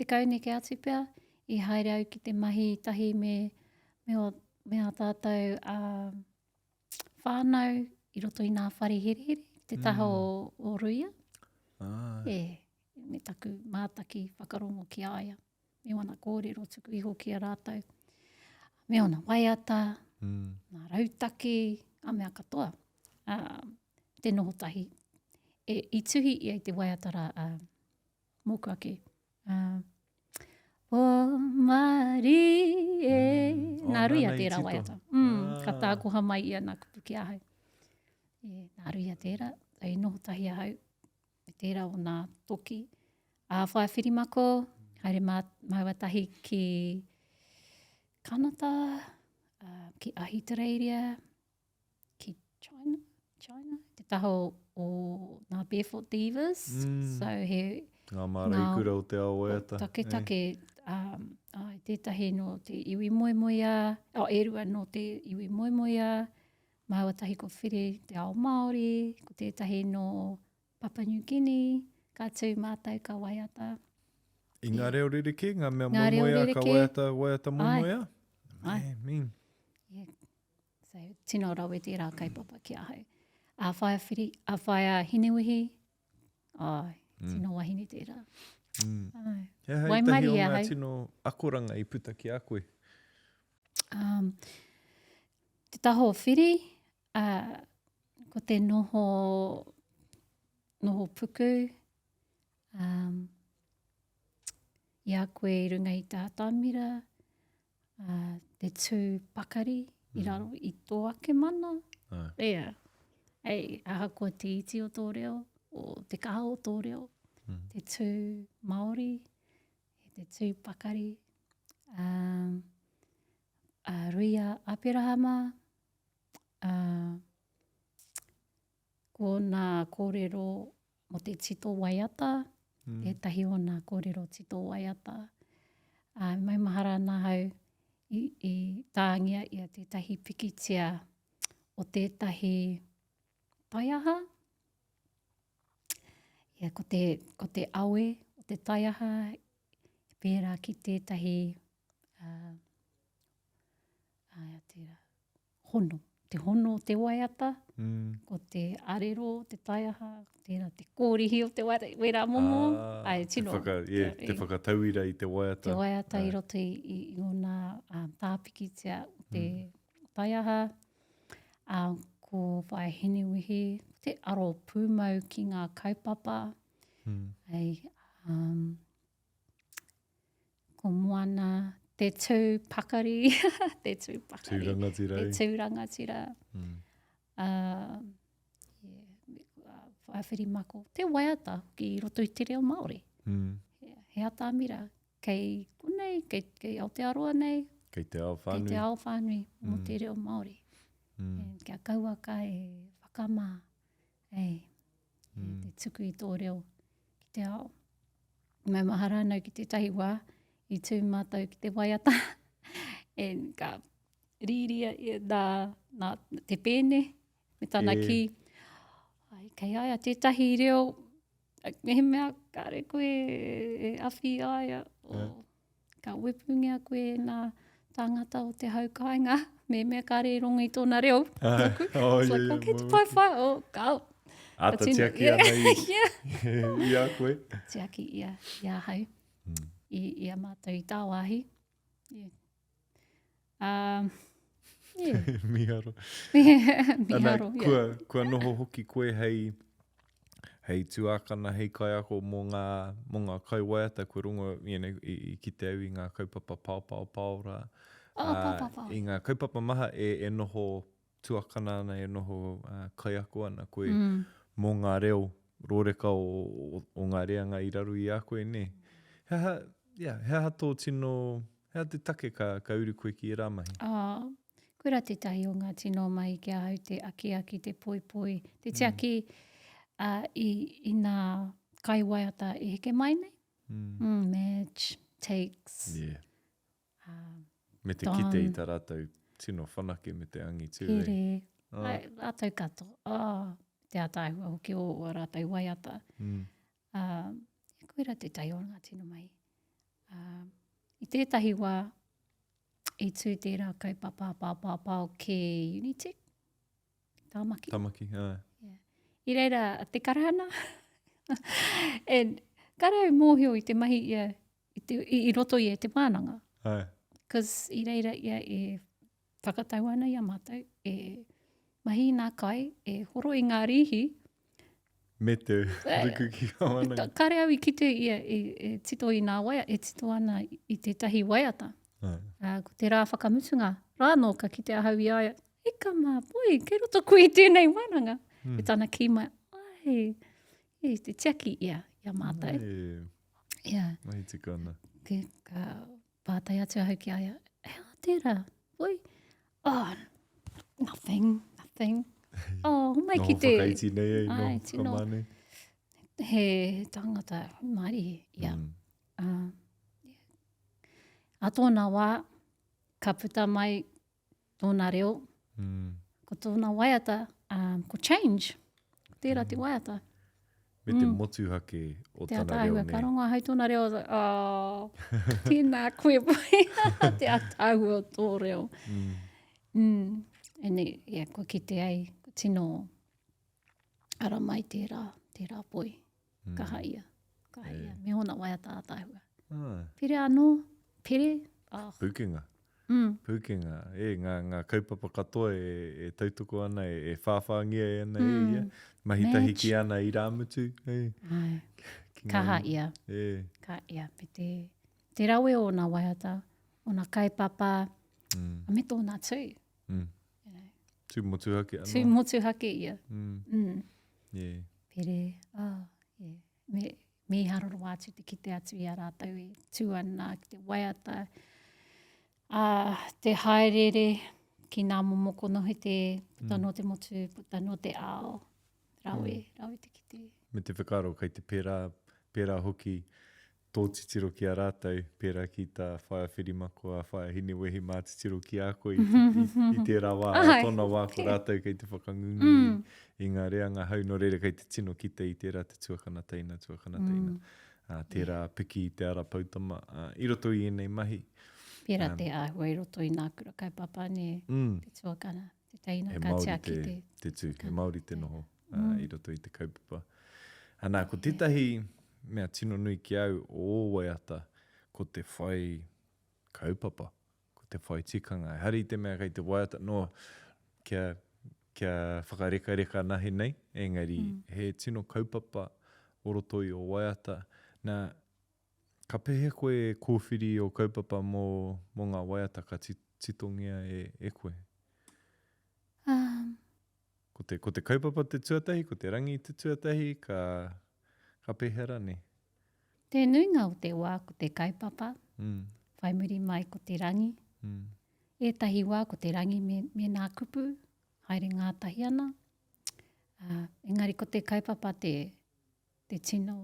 tekau neke atu pea, i haere au ki te mahi tahi me, me, o, me ā tātou, ā, whānau i roto i nā whare herehere, te taha mm. o, o Ruia.
Ah.
E, me taku mātaki whakarongo ki a ia, me wana kōrero tuku iho ki a rātou. Me ona waiata,
mm.
ngā rautaki, ngā mea katoa. Uh, te noho tahi. E, i tuhi ia i te waiata rā, uh, mōku ake. Uh, o Marie, mm. Oh, nā Ruia tērā waiata. Mm, ah. Ka tākoha mai ia nā kupu ki ahau. E, nā Ruia tērā, i noho tahi ahau, me tērā o nā toki. A whaea Whirimako, haere mā, māua tahi ki Kanata, uh, ki Ahitereiria, ki China, China, te taha o, o ngā Barefoot Divas.
Mm.
So he...
Ngā māreikura o te ao waiata.
Taketake, eh. um, ai, tētahi no te iwi moemoeā, oh, e rua no te iwi moemoeā, māua tahi ko Whiri te ao Māori, ko tētahi no Papua New Guinea, ka tū mātou ka waiata.
I ngā reo rerekē, ngā mea moemoeā ka waiata, waiata moemoeā?
Ai.
Man, mean.
Yeah. So, tino rawe tērā kaupapa ki ahau. A whaea whiri, a whaea Hinewehi, ai, mm. tino wahine tērā.
Mm.
Ai.
He aha ētahi o ngā tino akoranga i puta ki a koe?
Um, te taha o Whiri, uh, ko te noho, Noho puku, um, i a koe i runga i te atamira, uh, te tū pakari mm. i raro i tō ake mana.
Ai.
Yeah. Ei, ahakoa te iti o tō reo, o te kaha o tō reo, mm. te tū Māori, te tū pakari. Um, a Ruia Aperahama, uh, Ko ōna kōrero mō te tito waiata, mm. ētahi o nā kōrero tito waiata. Ā, maumahara ana ahau i, i tāngia ia tētahi pikitia o tētahi taiaha. Ia, ko te, ko te awe o te taiaha pērā ki tētahi uh, uh, tērā, hono. Te hono o te waiata, mm. ko te arero o te taiaha, tērā te kōrihi o te waiata, wērā momo.
Ah,
Ai, tino.
Te, whaka, yeah, te whakatauira i te waiata.
Te waiata i roto i, i, i ōna um, tāpikitia o te mm. taiaha. Um, ko Whaea Hinewehi, te aro pūmau ki ngā kaupapa.
Mm.
Ai, um, Ko Moana, te tū pakari, te tū pakari.
Tū rangatira.
Te tū rangatira.
Mm.
Uh, yeah, whawhiri mako. Te waiata ki roto i te reo Māori.
Mm.
Yeah, he atamira. Kei konei, kei, kei Aotearoa nei.
Kei te ao whānui.
Kei te ao whānui mm. mō te reo Māori.
Mm.
And kia kauaka e whakamā. Ei, mm. te tuku i tō reo ki te ao. Maumahara ana ki tētahi wā i tū mātou ki te waiata and ka rīria ia nā, nā te pēne me tana e. kī, ai, kei a ia tētahi reo, mehemea kāre koe e awhi i a ia, o, Ka wepungia koe e nā tāngata o te hau kāinga, mehemea kāre e rongo i tōna reo.
Ah, oh,
It's like, okay, te pai whai, oh, kao.
Āta tiaki ana i, i a koe.
Tiaki ia, i ahau,
mm.
i, i a mātou i tāwāhi. Yeah. Um, yeah.
Miharo.
Miharo,
Ana,
yeah.
kua, kua noho hoki koe hei, hei tuākana, hei kaiako mō ngā, mō ngā kaiwaiata, kua rongo, you know, i, i kite au i ngā kaupapa paopao paora,
Oh,
ā,
pao, pao, pao.
i ngā kaupapa maha e, e noho tuakana ana, e noho uh, kaiako ana koe
mm.
mō ngā reo rōreka o, o, o ngā reanga i raro i a koe, nē. He aha, yeah, he aha tō tino, he aha te take ka, ka uru koe ki ērā mahi?
Oh, koirā tētahi o ngā tino mahi ki ahau te akiaki, te poipoi, te mm. tiaki mm. uh, i, i nā kaiwaiata e heke mai nei.
Mm.
Mm, match, takes.
Yeah.
Um,
Me te kite i tā rātou tino whanake me te angitu.
Here, oh. ai, rātou katoa. Oh, te ataahua hoki o, o rātou waiata.
Mm.
Um, koira tētahi o ngā tino mahi. Um, I tētahi wā, i tū tērā kaupapa pāpāpāo ki Unitec, Tāmaki.
Tāmaki, āe.
Yeah. I reira te karahana. And kare au mōhio i te mahi ia i, te, i, i roto ia i te wānanga.
Āe.
Cause i reira ia e whakatau ana i a mātou, e mahi i ngā kai, e horo i ngā rīhi.
Me te ruku ki ngā wānanga.
Kare au i kite ia e, e tito i ngā waia, e tito ana i tētahi waiata.
Āe.
Uh, ko te rā whakamutunga, rā nō ka kite ahau i a ia, E ka mā, poi, kei roto koe i tēnei wānanga. Mm. Me tana kī mai, ai, e, te tiaki ia, i a mātou.
Ai,
yeah.
Mahi tika ana.
Ke, ka pātai atu ahau ki a ia, he aha tērā, poi? Oh, nothing, nothing. Oh, homai ki te...
Noho whakaiti nei ei,
ai,
noho
tino,
whakamā nei.
He tangata mārihi, ia.
Mm.
Uh, yeah. A tōna wā, ka puta mai tōna reo,
mm.
ko tōna waiata, um, ko Change, ko tērā mm. te waiata.
Me te mm. motuhake o
te
tana reo
nei. Ka rongo ahau tōna reo, oh, tēnā koe boy, te ataahua o tō reo.
Mm.
Mm. And, yeah, kua kite ai, ko tino ara mai tērā, tērā poi.
Mm.
Kaha ia. Kaha ia. Me ōna waiata ataahua.
Ah.
Pere anō, pere. Oh.
Pukenga.
Mm.
Pūkenga, e, ngā, ngā kaupapa katoa e, e tautoko ana, e, e whāwhāngia e ana mm. e ia. Mahi tahi ki ana irāmutu. E.
Ai. Ki ngā, Kaha ia.
E.
Kaha ia. Me te, te rawe o ōna waiata, ōna kaupapa, mm. me tōna tū.
Mm. You know. Tū motuhake
anō. Tū motuhake ia.
Mm.
Mm.
Yeah.
Pere, oh, yeah. Me, mīharo rawa atu te kite atu i a rātou e tū ana ki te waiata, ā, te haereere ki ngā momo konohete, puta mm. noa te motu, puta noa te ao. Rawe, mm. rawe te kite.
Me te whakaaro kei te pērā, pērā hoki tō titiro ki a rātou, pērā ki tā Whaea Whirimako, a Whaea Hinewehi mā titiro ki a koe i, i, i tērā wā, a tōna wā ko rātou kei te whakangungu mm. i, i ngā reanga hau, nō reira kei te tino kite i tērā te tuakana teina, tuakana teina, mm. uh, tērā piki i te ara poutama uh, i roto i ēnei mahi.
Pērā um, te āhua i roto i ngā kura kaupapa, nē, mm. te tuakana, te teina, ka tiaki
te, te, te tū, he Māori te noho uh, mm. i roto i te kaupapa. Anā, ko tētahi mea tino nui ki au o ō waiata, ko te whai kaupapa, ko te whai tikanga. Ehara i te mea kei te waiata, no, kia, kia whakarekareka nahe nei, engari mm. he tino kaupapa o roto i ō waiata. Nā, ka pēhea koe e kōwhiri i ō kaupapa mō, mō ngā waiata ka titongia e, e koe?
Um,
Ko te, ko te kaupapa te tuatahi, ko te rangi te tuatahi, ka, ka pēhea rānei?
Te nuinga o te wā ko te kaupapa, mm. whai muri mai ko te rangi.
Mm.
Ētahi wā ko te rangi me, me nā kupu, haere ngātahi ana. Uh, engari ko te kaupapa te, te tino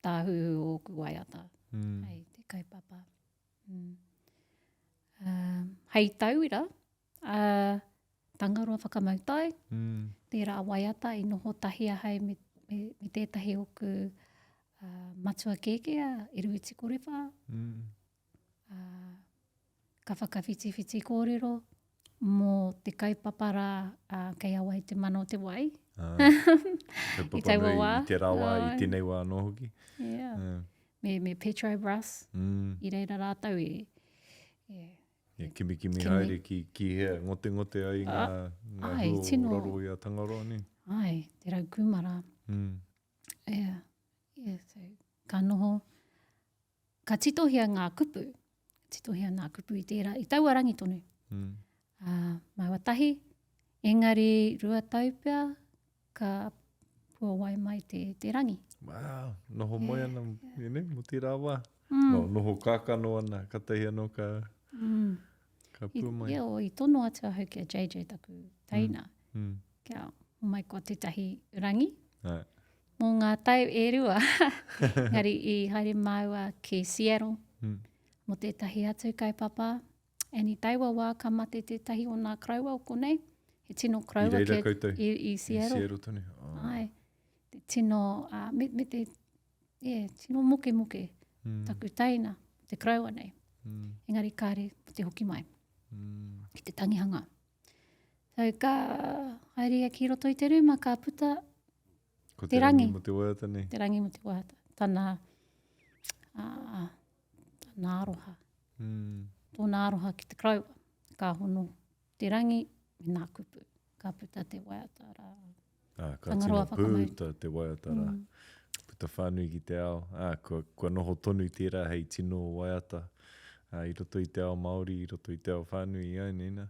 tāhuhu o ōku waiata.
Mm.
Hei te kaupapa. Mm. Uh, hei tauira, uh, Tangaroa Whakamautai,
mm.
tērā waiata i noho tahi ahau me, me, me tētahi oku uh, matua kēkē a Eruiti Korewha.
Mm.
Uh, ka whakawhitiwhiti kōrero mō te kaupapa rā uh, kei a wai te mana o te wai.
Ah, I taua wā. I te rā wā, i tēnei wā anō hoki.
Yeah. Uh. Me, me Petrobras,
mm.
i reira rātou e, e
E kimikimi Kimi. haere ki, ki hea, ngotengote ai ngā, ah, ngā
ai,
hua
tino,
o raro i a Tangaroa, nē?
Ai, te rau kūmara.
Mm.
Yeah, yeah, so, ka noho, ka titohia ngā kupu, titohia ngā kupu i tērā, i taua rangi tonu.
Mm.
Uh, māua tahi, engari rua tau pea, ka puawai mai te, te rangi.
Wow, noho moe yeah, ana, yeah. you know, mo tērā wā. Mm. No, noho kākano ana, katahi anō ka,
mm.
ka pua mai.
I, yeah, o, i tono atu ahau ki a JJ taku teina,
mm. Mm.
kia mai koa tētahi rangi.
Ai.
Mō ngā tau e rua, engari i haere māua ki Seattle,
mm.
mō tētahi atu kaupapa, And i taua wā ka mate tētahi o nā koroua o konei, he tino koroua
I reira koutou?
I, i Seattle.
I Seattle tonu. Oh.
Ai. Te tino, uh, me, me te, yeah, tino mokemoke
mm.
taku teina, te koroua nei.
Mm.
Engari kāre te hoki mai
mm.
ki te tangihanga. So ka haere ia ki roto i te rūma, ka puta
Ko te, te rangi. rangi mo te waiata nei.
Te rangi mo te waiata. Tana, uh, tana aroha.
Mm.
Tōna aroha ki te koroua. Ka hono te rangi me nā kupu. Ka puta te waiata rā.
Ah, ka tino puta te waiata rā. Mm. Puta whānui ki te ao. Ah, kua, kua noho tonu tērā hei tino waiata. Ah, I roto i te ao Māori, i roto i te ao whānui, ai, nēnā.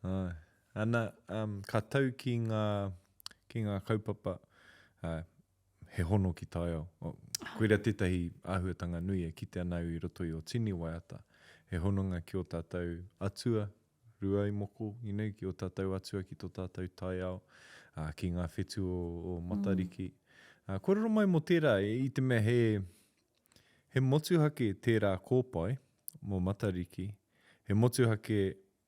Ah, ana, um, ka tau ki ngā, ki ngā kaupapa, ah, he hono ki taiao. Koira tētahi āhuatanga nui e kite ana au i roto i ō tini waiata, he hononga ki ō tātou atua, Rūaumoko, you know, ki ō tātou atua, ki tō tātou taiao, ā, ki ngā whetū o, o Matariki. Mm. Ā, kōrero mai mō tērā, i te mea he, he motuhake tērā kōpae mō Matariki, he motuhake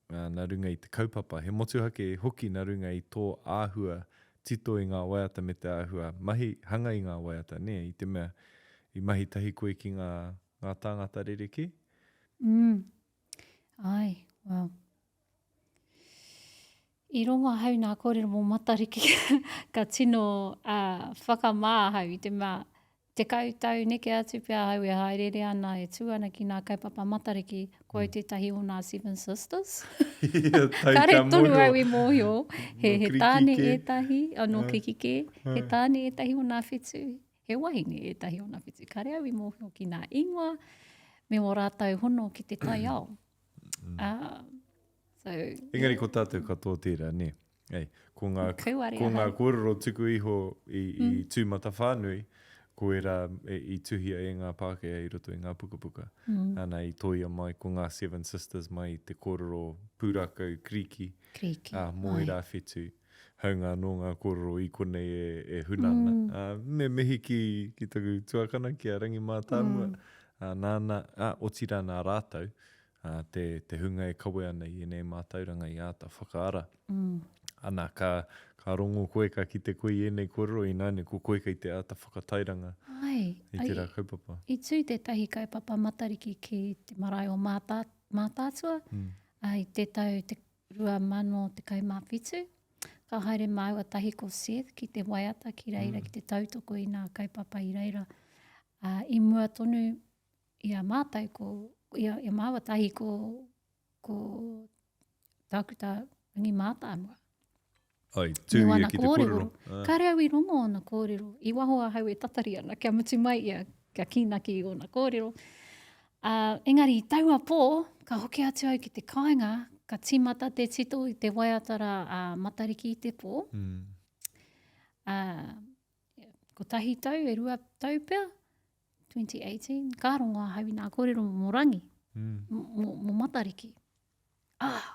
ā, nā runga i te kaupapa, he motuhake hoki nā runga i tō āhua tito i ngā waiata me te āhua mahi, hanga i ngā waiata, nē, i te mea i mahi tahi koe ki ngā, ngā tāngata rerekē.
Mm. Āe, well. I rongo ahau nā kōrero mō Matariki, ka tino uh, whakamā ahau i te mea. Tekau tau neke atu pea ahau e haereere ana, e tū ana ki nā kaupapa Matariki, ko au tētahi o nā Seven Sisters. Kare tonu au i mōhio, he, he tāne ētahi, oh, nō Kiriki kē, he tāne ētahi o nā whetū, he wahine ētahi o nā whetū. Kare au i mōhio ki nā ingoa me ō rātou hono ki te taiao. Uh,
so, Engari ko tātou katoa tērā, nē? Ei, ko ngā, ko ngā kōrero tuku iho i, i mm. tūmatawhānui, ko ērā e, i tuhia e ngā Pākehā i roto i ngā pukapuka. Mm. Ana, i tōia mai ko ngā Seven Sisters mai i te kōrero pūrākau Krīki,
Krīki
ā, mō ērā whetū. Haunga anō ngā kōrero i konei e, e huna ana. Mm. Ā, me mihi ki, ki taku tuakana, ki a Rangi Mātāmua, mm. ā, nāna, ā, otirā nā rātou, ā, te, te hunga e kawe ana i ēnei mātauranga i āta whakaara. Mm. Ana, ka, ka rongo koe, ka kite koe i ēnei kōrero, ināianei ko koe kei te āta whakatairanga
Ai,
i tērā kaupapa.
I tū tētahi kaupapa Matariki ki te marae o Mātā, Mātaatua, mm. ā, i te tau te 2017. Ka haere māua tahi ko Seth ki te waiata ki reira, mm. ki te tautoko i nā kaupapa i reira. Ā, i mua tonu i a mātou ko, i a, i a māua tahi ko, ko Tākuta Rangi Mātāmua.
Ai, tū ia ki te kōrero.
Ah. Kāre au i rongo ōna kōrero. I waho ahau e tatari ana, kia mutu mai ia, kia kīnaki i ōna kōrero. Uh, engari i taua pō, ka hoki atu au ki te kāinga, ka tīmata te tito i te waiata rā a Matariki i te pō. Mm. Uh, kotahi tau, e rua tau pea, 2018, ka rongo ahau i nā kōrero mō Rangi, mm. mō, mō Matariki. Ah,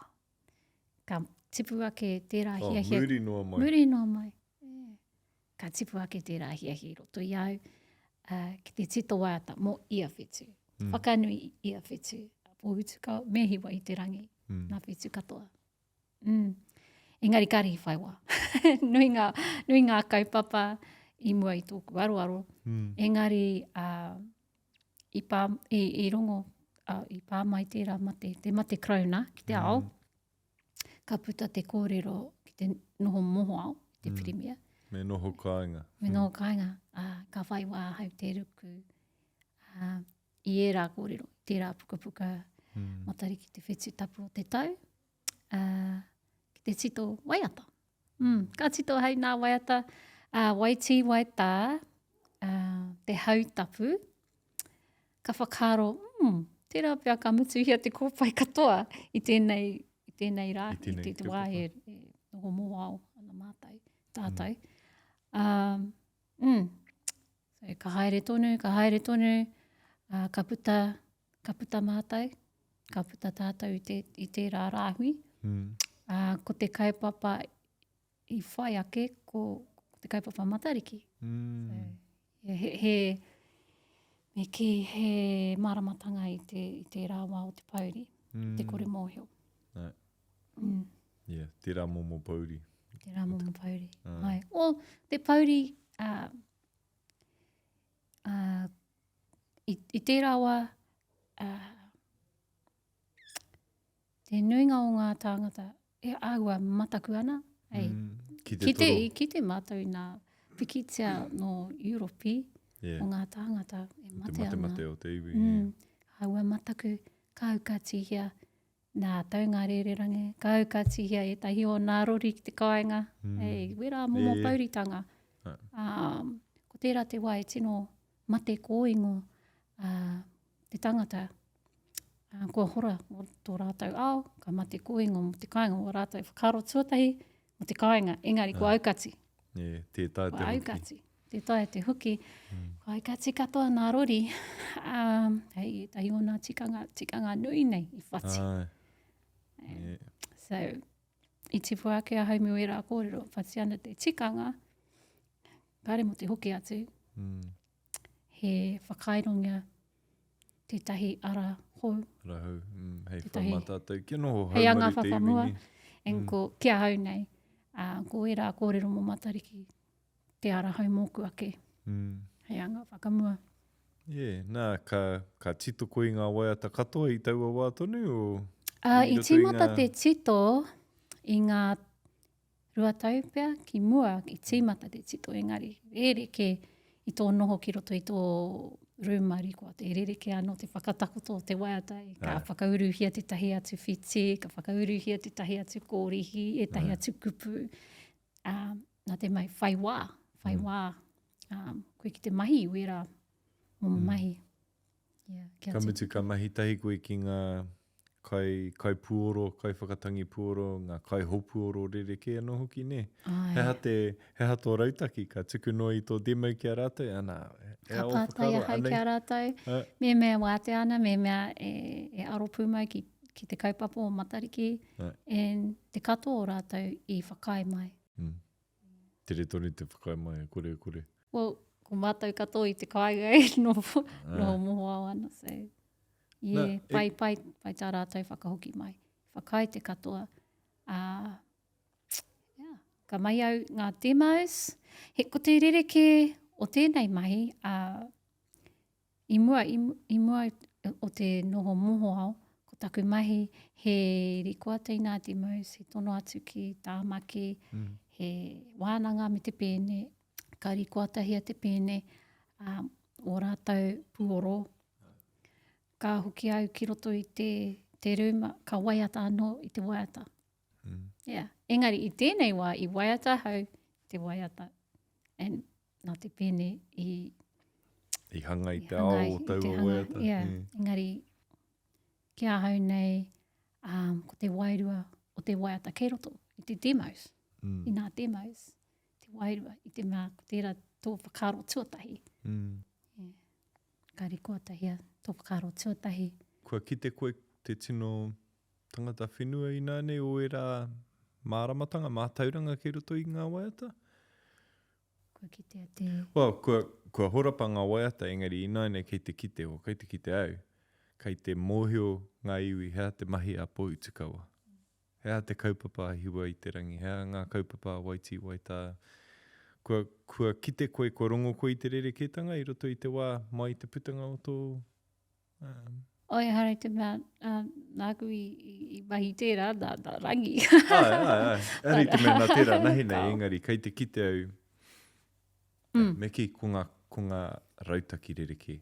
ka tipu ake tērā oh, hiahia.
Muri noa mai.
Muri noa mai. Yeah. Ka tipu ake tērā hiahia i roto i au uh, ki te tito waiata mō ia whetū. Mm. Whakanui ia whetū. Pōhutuka, me hiwa i te rangi. Mm. Nā whetū katoa. Mm. Engari kāre i whai wā. nui, ngā, nui ngā kaupapa i mua i tōku aroaro. Mm. Engari uh, i, pā, i, i rongo, uh, i pā mai tērā mate, te mate karauna ki te ao, mm. ka puta te kōrero ki te noho mohoao, te mm. pirimia.
Me noho kāinga.
Me noho mm. kāinga. Uh, ka whai wā ahau te ruku. Uh, i ērā kōrero, i tērā pukapuka mm. Matariki te whetū tapu o te tau, uh, ki te tito waiata. Mm, ka tito hei nā waiata, uh, waitī waitā, uh, te hau tapu, ka whakaaro, mm, tērā pea ka mutuhia te kōpae katoa i tēnei, i tēnei rā, i tēnei, i te, te wā e, e noho mōao ana mātou, tātou. Mm. Um, mm, So, ka haere tonu, ka haere tonu, uh, ka puta, ka puta mātou, ka puta tātou i, te, i tērā rāhui. Mm. Uh, ko te kaupapa i whai ake, ko, ko te kaupapa Matariki.
Mm.
So, he, he, he, me kī, he māramatanga i, te, i tērā wā o te pouri, mm. te kore mōhio.
Ai. Mm. Yeah, tērā momo pouri.
Tērā momo pouri. Uh. Ai. O, te pouri, uh, uh, i, i tērā wā, uh, te nuinga o ngā tāngata e āhua mataku ana. Ei,
mm, ki te,
ki te, ki te mātou i nā pikitia nō Europi
yeah.
o ngā tāngata e mate
te
ana.
Te matemate o te iwi.
Mm, yeah. Āhua mataku, ka aukatihia Nā Taungarererangi, ka aukatihia ētahi o nā rori ki te kāinga, mm. hei, wērā momo yeah. pouritanga. Um, ko tērā te wā e tino mate kōingo uh, te tangata. Uh, kua hora o tō rātou ao, ka mate kōingo mō te kāinga, o rātou whakaaro tuatahi mō te kāinga, engari kua aukati.
Yeah, tē taea te
hoki. Aukati. Tē taea te hoki. Mm. Kua aukati katoa nā rori, um, hei ētahi o nā tikanga, tikanga nui nei i whati.
Ai. Yeah.
So, i tipu ake ahau me wērā kōrero, whati ana te tikanga, kāre mō te hoki atu.
Mm.
He whakairongia tētahi ara hou.
Ara hou, mm, hei whai mā tātou, kia noho
hei anga whakamua, en mm. ko ki ahau nei, uh, ko ērā kōrero mō Matariki, te ara hou mōku ake,
mm.
hei anga whakamua.
Yeah, nā, ka, ka tito koe i ngā waiata katoa i taua wā tonu? O,
uh, i tīmata te tito i ngā 2 tau pea ki mua i tīmata te tito engari rerekē. i tō noho ki roto i tō rūma rikoata, e rerekē anō te whakatakoto o te waiata, e ka Ai. whakauruhia tētahi atu whiti, ka whakauruhia tētahi atu kōrihi, ētahi atu kupu. Ā, nā te mea whai wā, whai mm. wā, um, koe ki te mahi i wērā momo mm. mahi.
Yeah, kia ka mutu ka mahi tahi koe ki ngā kai, kai puoro, kai whakatangi puoro, ngā kai hopuoro rerekē anō hoki, nē? Ai. He aha te, he aha tō rautaki, ka tuku noa i tō demo ki a rātou, ana,
he aha ō whakaaro, Ka pātai ahau ki a rātou, me mea wātea ana, me mea e, e aro pūmau ki, ki te kaupapa o Matariki, Ai. and te katoa o rātou i whakaae mai.
Mm. Tere tonu te whakaae mai, e kore, e kore.
Well, ko mātou katoa i te kāinga e noho, noho mohoao ana, so... Yeah, Na, pai, e... pai, pai tā rātou whakahoki mai. Whakaae te katoa. Uh, yeah. Ka mai au ngā demos. He, ko te rerekē o tēnei mahi, uh, i mua, i, i mua o te noho mohoao, ko taku mahi he rikoata i ngā demos, he tono atu ki Tāmaki, mm. he wānanga me te pēne, ka rikoatahia te pēne, um, o rātou puoro, Ka hoki au ki roto i te, te rūma, ka waiata anō i te waiata. Mm. Yeah. Engari, i tēnei wā, i waiata ahau te waiata. And nā te pēne i...
I hanga i te ao o taua waiata.
Yeah. Mm. Engari, ki ahau nei, um, ko te wairua o te waiata kei roto i te demos, mm. i nā demos, te wairua, i te mea, ko tērā tō whakaaro tuatahi. Mm. Yeah. Ka rikoatahia tō whakaaro tuatahi.
Kua kite koe te tino tangata whenua ināianei o ērā māramatanga, mātauranga kei roto i ngā waiata?
Kua kitea te.
Well, kua, kua horapa ngā waiata engari ināianei kei te kite, well, kei te kite au, kei te mōhio ngā iwi he aha te mahi a Pohutukawa. He aha te kaupapa a Hiwa i te rangi? He aha ngā kaupapa a Waitī Waitā? Kua, kua kite koe, kua rongo koe i te rerekētanga i roto i te wā mai i te putanga o tō,
um. Oi, ehara i te mea, uh, nāku i, i, i mahi tērā, nā, nā Rangi.
Āe, āe, āe. Ehara i te mea nā tērā nahi nei, engari kei te kite au, mm. me kī, ko ngā, ko ngā rautaki rerekē.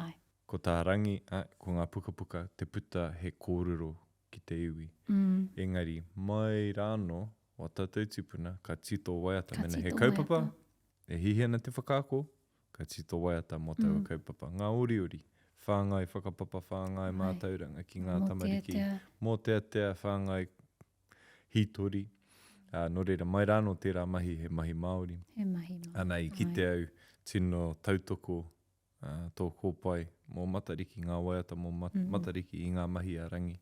Āe.
Ko tā Rangi, āe, ko ngā pukapuka te puta he kōrero ki te iwi. Engari, mai rānō, wā tātou tūpuna, ka tito waiata. Ka Mēnā he kaupapa, e hihi ana te whakaako, ka tito waiata mō taua kaupapa. Ngā oriori, whāngai whakapapa, whāngai mātauranga ki ngā tamariki. Mōteatea, whāngai hītori. Ā, nō reira, mai rānō tērā mahi he mahi Māori.
He mahi Māori.
Ana, i kite au, tino tautoko tō kōpae mō Matariki, ngā waiata mō Matariki i ngā mahi a Rangi.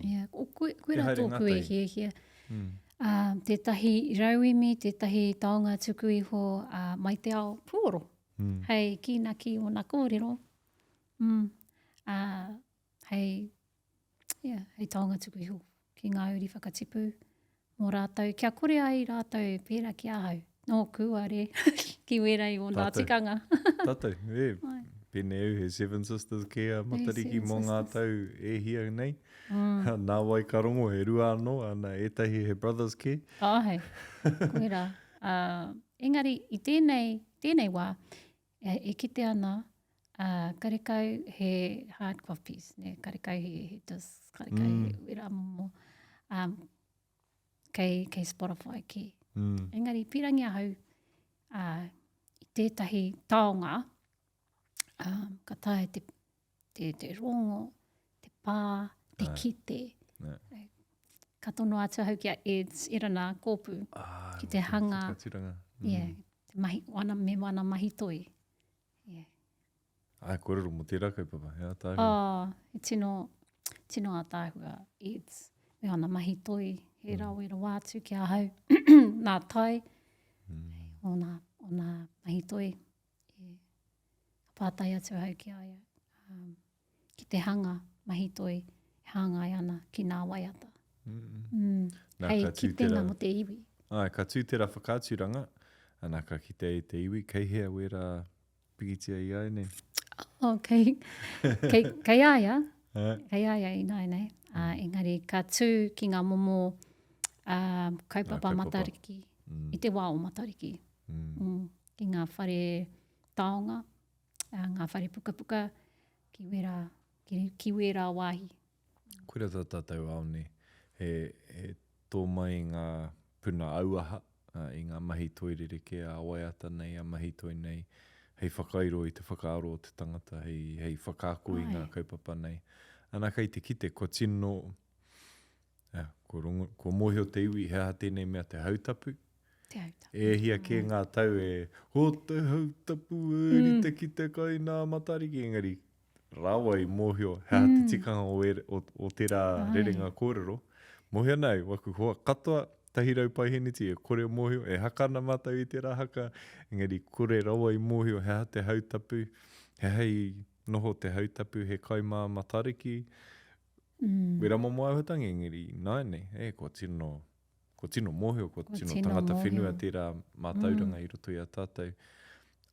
Yeah, ko, koe, koe rā tōku e hiahia. Mm. Uh, tētahi rauemi, tētahi taonga tuku iho uh, mai te ao puoro. Mm. Hei kīnaki ōna kōrero. Mm. Uh, hei, yeah, hei taonga tuku iho ki ngā uri whakatipu mō rātou, kia kore ai rātou pērā ki ahau, nōku are ki wērā i ōna tikanga.
Tātou, e, pēnei au he Seven Sisters kē a Matariki mō ngā tau e hia nei. Mm. Nā wai ka rongo he rua anō, ana ētahi he brothers kē.
Āe, koirā. Uh, engari, i tēnei, tēnei wā, E, e kite ana, uh, karekau he hard copies, ne? karekau he, he disc, karekau mm. he wera momo, um, kei, kei Spotify ki. Mm. Engari, pirangi ahau uh, i tētahi taonga, um, ka taea te, te, te rongo, te pā, te Ai. kite. Ai. Ka tono atu ahau ki a Eds, Erana Kōpū, ah, ki te hanga. Mm. Yeah, te mahi, wana, me wana mahi toi. Yeah.
Ai, kōrero mō tērā kaupapa, he
ātaahua. Oh, he tino, tino ātaahua, Eds, me wana mahi toi, he mm. rawe rawa atu ki ahau, nā tai, mm. o nā, o nā mahi toi. Yeah. Ka pātai atu ahau ki a ia, um, ki te hanga mahi toi e hāngai ana ki nā waiata. Mm. Mm. Nā, Hei kitenga mō te iwi.
Ai, ka tū tērā whakaaturanga, ana ka kite ai te iwi, kei hea wērā pikitia i ai nei?
Oh, kei, kei, kei a ia, kei a ia ināianei. Uh, engari ka tū ki ngā momo uh, kaupapa, kaupapa. Matariki, mm. i te wā o Matariki. Mm. Mm. ki ngā whare taonga, ā, ngā whare pukapuka, ki wērā, ki, ki wērā wāhi.
Koira tā tātou ao nei, he, he tō mai i ngā puna auaha, i ngā mahi toi rerekē ā-waiata nei, ā-mahi toi nei, hei whakairo i te whakaaro o te tangata, hei, hei whakaako i ngā kaupapa nei. Ana kei te kite, kua tino, eh, kua rongo, kua mōhio te iwi he aha tēnei mea te hautapu.
Te hautapu.
E hia kē ngā tau e, ho te hautapu e rite ki te kai nā Matariki, engari rawa i mōhio he aha te tikanga o, e, o, o tērā rerenga kōrero. Mōhio ana au, waku hoa katoa, 100 paiheneti e kore mōhio, e haka ana mātou i tērā haka, engari kore rawa i mōhio he aha te hautapu, he aha i noho te hautapu he kai mā Matariki, mm. wera momo āhuatanga, engari nāianei, e, kua tino, kua tino mōhio, kua tino tangata whenua tērā mātauranga mm. i roto i a tātou.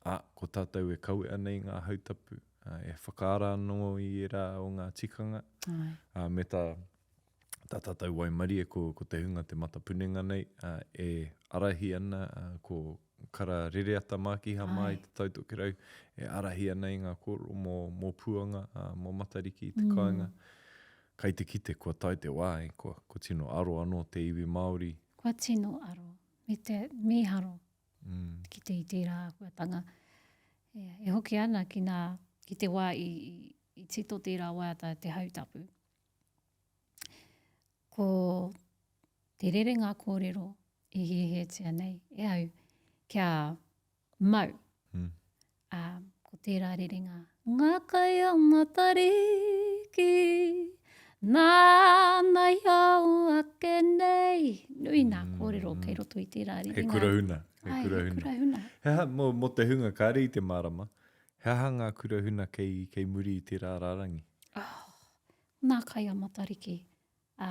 Ā, ko tātou e kawea nei ngā hautapu, ā, e whakaara anō i ērā o ngā tikanga,
Āe.
ā, me tā, tā tātou waimarie ko, ko te hunga te matapunenga nei, ā, e ārahi ana, ā, ko Kara Rereata Mākiha mā i Te Tai Tokerau, e ārahi ana i ngā kōrero mō, mō Puanga, ā, mō Matariki i te kāinga. Kai te kite kua tae te wā, e, kua, kua tino aro anō te iwi Māori.
Kua tino aro, me te mīharo. Ki te i tērā āhuatanga. E, e hoki ana ki, nā, ki te wā i, i, i tito tērā waiata te hautapu. Ko te rerenga kōrero i hiahiatia nei e au kia mau.
Mm.
Ā, ko tērā rerenga. Ngā kai a Matariki, nāna i ao ake nei. Nui nā kōrero kei roto i tērā rerenga.
He kura huna.
He kura huna. He kura huna.
He aha, mō, mō te hunga kāre i te mārama, he aha ngā kura huna kei, kei muri i tērā rārangi?
Oh, nā kai a Matariki. Ā,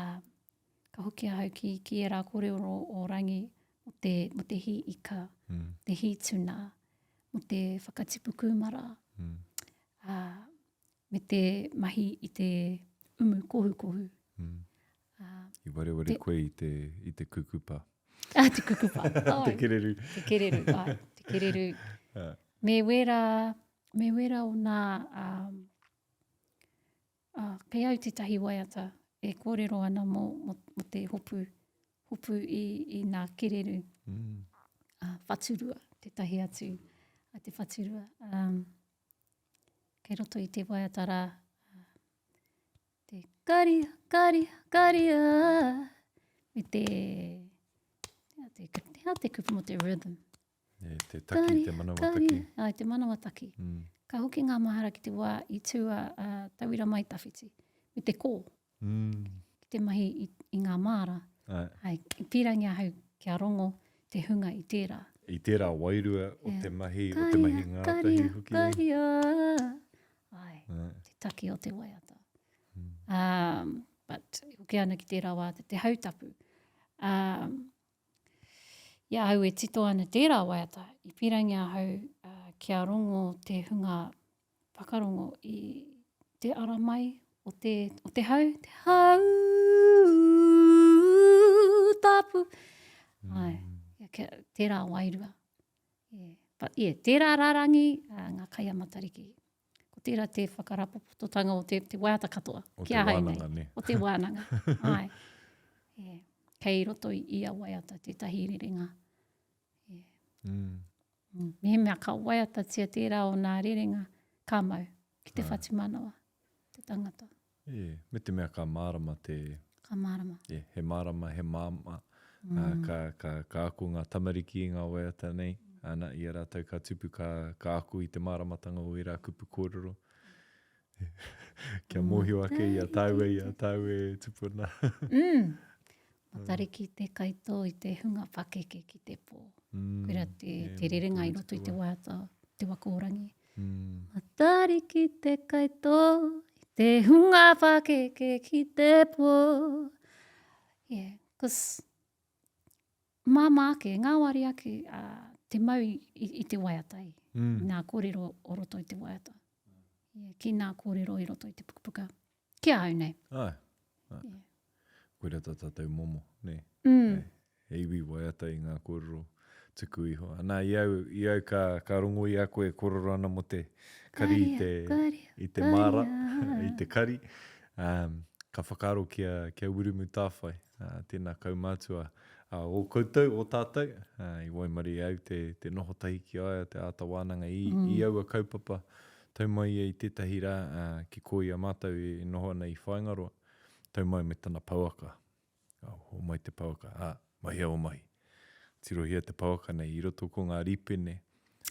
ka hoki ahau ki, ki ērā kōrero o Rangi mō te, mō te hī ika,
mm.
te hī tuna, mō te whakatipu kūmara,
mm.
ā, me te mahi i te umu kohukohu.
Mm.
Ā,
I wareware
te,
koe i te, i te kukupa.
Ah, te kukupa.
Ai. te kereru.
Te kereru, ai. Te kereru. Me wera, me wera o nā, um, Ā, kei au tētahi waiata e kōrero ana mō, mō, mō te hopu, hopu i, i nā kererū.
Mm.
Ā, whaturua, tētahi atu a te whaturua. Um, kei roto i te waiata rā, te karia, karia, karia, me te, te, te, te, te kupu mō te rhythm.
E, te taki, te manawa taki.
Ai, te manawa taki.
Mm.
Ka hoki ngā mahara ki te wā i tū a, a Tauira Mai Tawhiti me te kō.
Mm.
Ki te mahi i, i ngā māra.
Ai.
Ai, i pīrangi ahau kia rongo te hunga i tērā.
I tērā wairua o
yeah.
te mahi, o te mahi ngātahi hoki.
Karia, Ai, Ai. te taki o te waiata.
Mm.
Um, but, hoki ana ki tērā wā, te, te hautapu. Um, I a au e tito ana tērā waiata, i pīrangi ahau kia rongo te hunga whakarongo i te ara mai o te, o te hau, te hau tapu. Mm. Ai, kia, tērā wairua. Yeah. But, yeah, tērā rārangi, uh, ngā kai a Matariki. Ko tērā te whakarapopototanga o te, te waiata katoa.
O te wānanga, ne?
O te wānanga, ai. Yeah. Kei roto i ia waiata tētahi rerenga. Yeah.
Mm.
Mm. Mehemea ka waiatatia tērā o nā rerenga, ka mau ki te whatumanawa, te tangata.
Yeah. Me te mea ka mārama te...
Ka mārama.
Yeah. He mārama, he māmā. Mm. Uh, ka, ka, ka ako ngā tamariki i ngā waiata nei, ana, i a rātou ka tupu, ka, ka ako i te māramatanga o ērā kupu kōrero. Kia mōhio ake i a tāua, i a tāua e tupu ana.
mm. Matariki te kaitō i te hunga pakeke ki te pō.
Mm.
Koira te,
yeah,
te rerenga i roto i te waiata, te waka o Rangi.
Mm.
Matariki te kaitō i te hunga pakeke ki te pō. Yeah, cause māmā ake, ngāwari ake uh, te mau i, i, i te waiata i,
mm.
nā kōrero o roto i te waiata. Yeah, ki nā kōrero i roto i te pukapuka. Ki a au nei.
Ai. Ai.
Yeah.
Koira tā tātou momo, nē.
Mm.
He iwi waiata i ngā kōrero. Tuku iho. Ana, i au, i au ka, ka rongo i a koe e kōrero ana mō te kari i te, i te māra, i te kari, um, ka whakaaro ki a, ki a Wiremu Tāwhai, uh, tēnā kaumātua uh, o koutou, o tātou, uh, i waimarie au te, te noho tahi ki a ia, te āta wānanga i, mm. i aua kaupapa, tau mai ia i tētahi rā uh, ki kō i a mātou e noho ana i Whāingaroa, tau mai me tana pouaka. Oh, homai te pouaka. Ā, mahia o mahi. Tirohia te pouaka nei, i roto ko ngā rīpene,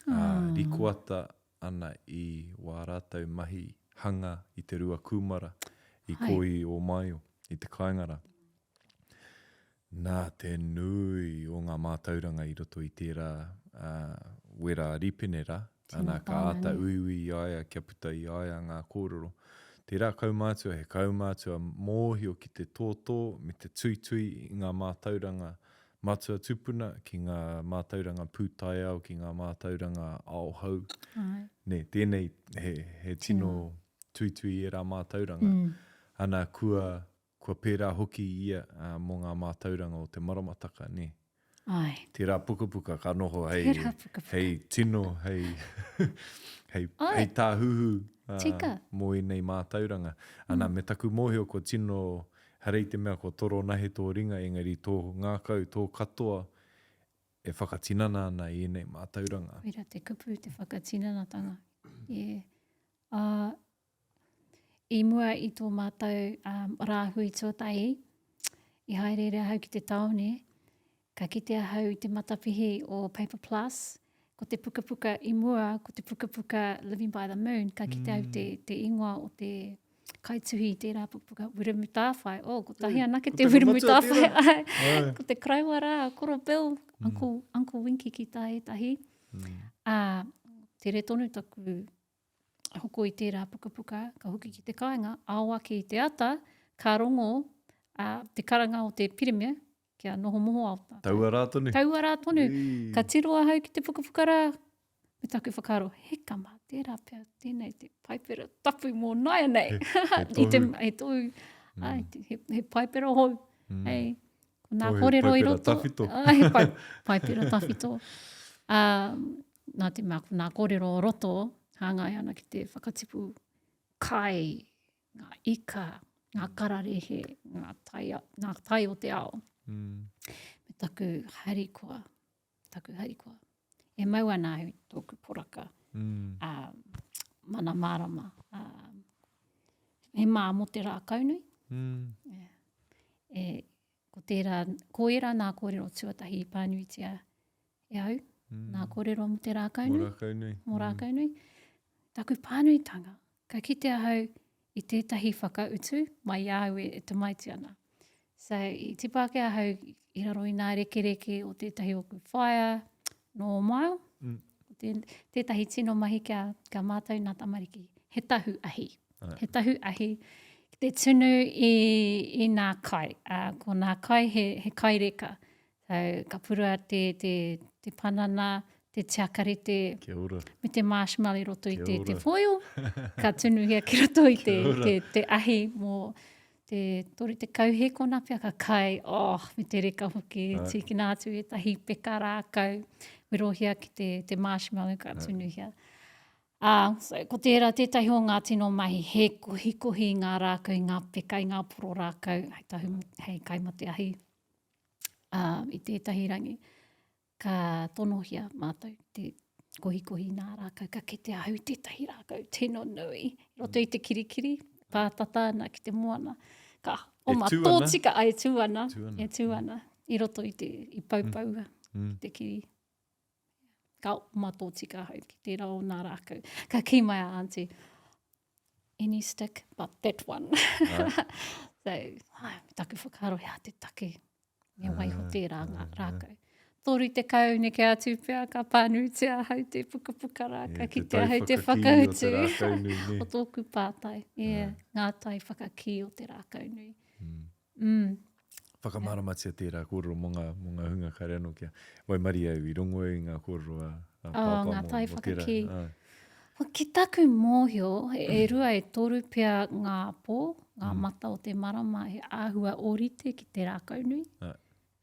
ā, rikoata ana i wā rātou mahi hanga i te rua kūmara i kō i Ōmaio, i te kāinga rā. Nā te nui o ngā mātauranga i roto i tērā ā, wera rīpene rā, Ana, ka āta uiui i a ia kia puta i a ia ngā kōrero. Tērā kaumātua, he kaumātua mōhio ki te tōtō me te tuitui i ngā mātauranga matua tupuna, ki ngā mātauranga pūtaiao, ki ngā mātauranga ao hou. Nē, tēnei he, he tino tuitui i ērā mātauranga. Ana, kua, Kua pērā hoki ia mō ngā mātauranga o te maramataka, nē?
Āe.
Tērā pukapuka ka noho hei, Tērā pukapuka. hei tino, hei, hei, Āe. hei tāhuhu Tika. mō ēnei mātauranga. Ana, me taku mōhio kua tino, hara i te mea kua toronahe tō ringa, engari tō ngākau, tō katoa e whakatinana ana i ēnei mātauranga.
Koira te kupu, te whakatinanatanga. Yeah. Ā, I mua i tō mātou um, rāhui tuatahi, i haereere ahau ki te tāone, ka kite ahau i te matapihi o Paper Plus, ko te pukapuka i mua, ko te pukapuka Living by the Moon, ka kite au te, mm. te ingoa o te kaituhi i tērā pukapuka, Wiremu Tāwhai. Oh, kotahi anake te Wiremu Tāwhai. Ko te karaiwa rā, Koro Bill, mm. Uncle, Uncle Winky ki tā ētahi. Mm. Ā, tere tonu taku hoko i tērā pukapuka, ka hoki ki te kāinga, ao ake i te ata, ka rongo uh, te karanga o te pirimia, kia noho moho ao
tātou. Taua rā tonu.
Taua rā tonu. Ui. Ka tiro ahau ki te pukapuka rā, me taku whakaaro, he kama, tērā pea tēnei te paipera tapu mō nāianei.
He, he tohu.
I te, he tohu, mm. ai, he, he paipera hou. Mm. Hei, ko nā kōrero i roto.
Tawhito.
Ai, pai, paipera tawhito. Um, nā te mea ko nā kōrero o roto hāngai ana ki te whakatipu kai, ngā ika, ngā kararehe, ngā tai, ngā tai o te ao.
Mm.
Me taku harikoa, taku harikoa. E mau ana au tōku poraka,
mm.
um, mana mārama. Um, he mā mō te rākau nui.
Mm.
Yeah. E, ko tērā, ko ērā nā kōrero tuatahi i pānuitia e au, mm. nā kōrero mō te rākau nui.
Mō rākau nui.
Mō mm. rākau nui. Taku pānuitanga, ka kite ahau i tētahi whakautu mai i a au e, e tamaiti ana. So, i tipa ake ahau i raro i nā rekereke o tētahi oku whaea nō Mile.
Mm.
Tē, tētahi tino mahi kia, kia mātau nā tamariki. He tahu ahi. He tahu ahi ki te tunu i, i nā kai. Uh, ko nā kai he, he kai reka. So, ka purua te, te, te panana, te tiakarete,
Kia ora.
me te marshmallow i roto i te, te
ora.
foil. Ka tunuhia ki roto i te,
ora.
te, te ahi mō te 30 hēkona pea ka kai, oh, me te reka hoki,
Ai.
tīkina atu ētahi peka rākau, werohia ki te, te marshmallow ka tunuhia. Ā, so, ko tērā tētahi o ngā tino mahi, he kohikohi i ngā rākau, i ngā peka, i ngā poro rākau, hei tahu, hei kai mō te ahi. Ā, i tētahi rangi, ka tonohia mātou te kohikohi nā rākau, ka kite ahau i tētahi rākau tino nui, i roto i te kirikiri, pātata ana ki te moana. Ka oma
E tū ana.
tōtika, ai, e tū ana,
Tū ana.
e tū ana, i roto i te, i poupoua
Mm.
ki te kiri. Ka oma tōtika ahau ki tērā o nā rākau. Ka kī mai a auntie, any stick but that one.
Right.
so, ai, me taku whakaaro, hea te take, me waiho
Ah,
tērā ngā
ah,
rākau. 30 neke atu pea ka pānuitia ahau te pukapuka rā, ka
Yeah, te
kite ahau te
tai whakakī o te
whakautu
rākau nui, nē.
o tōku pātai. Yeah, ngā tai whakakī o te rākau nui.
Mm.
Mm.
Whakamāramatia tērā kōrero mō ngā, mō ngā hunga kāre anō kia waimarie au i rongo au i ngā kōrero a, a
Oh,
Pāpā
ngā
mō,
tai
mō tērā.
whakakī.
Āe.
Well, ki taku mōhio, e, e rua e toru pea ngā pō, ngā mm. mata o te marama he āhua ōrite ki te rākau nui.
Āe.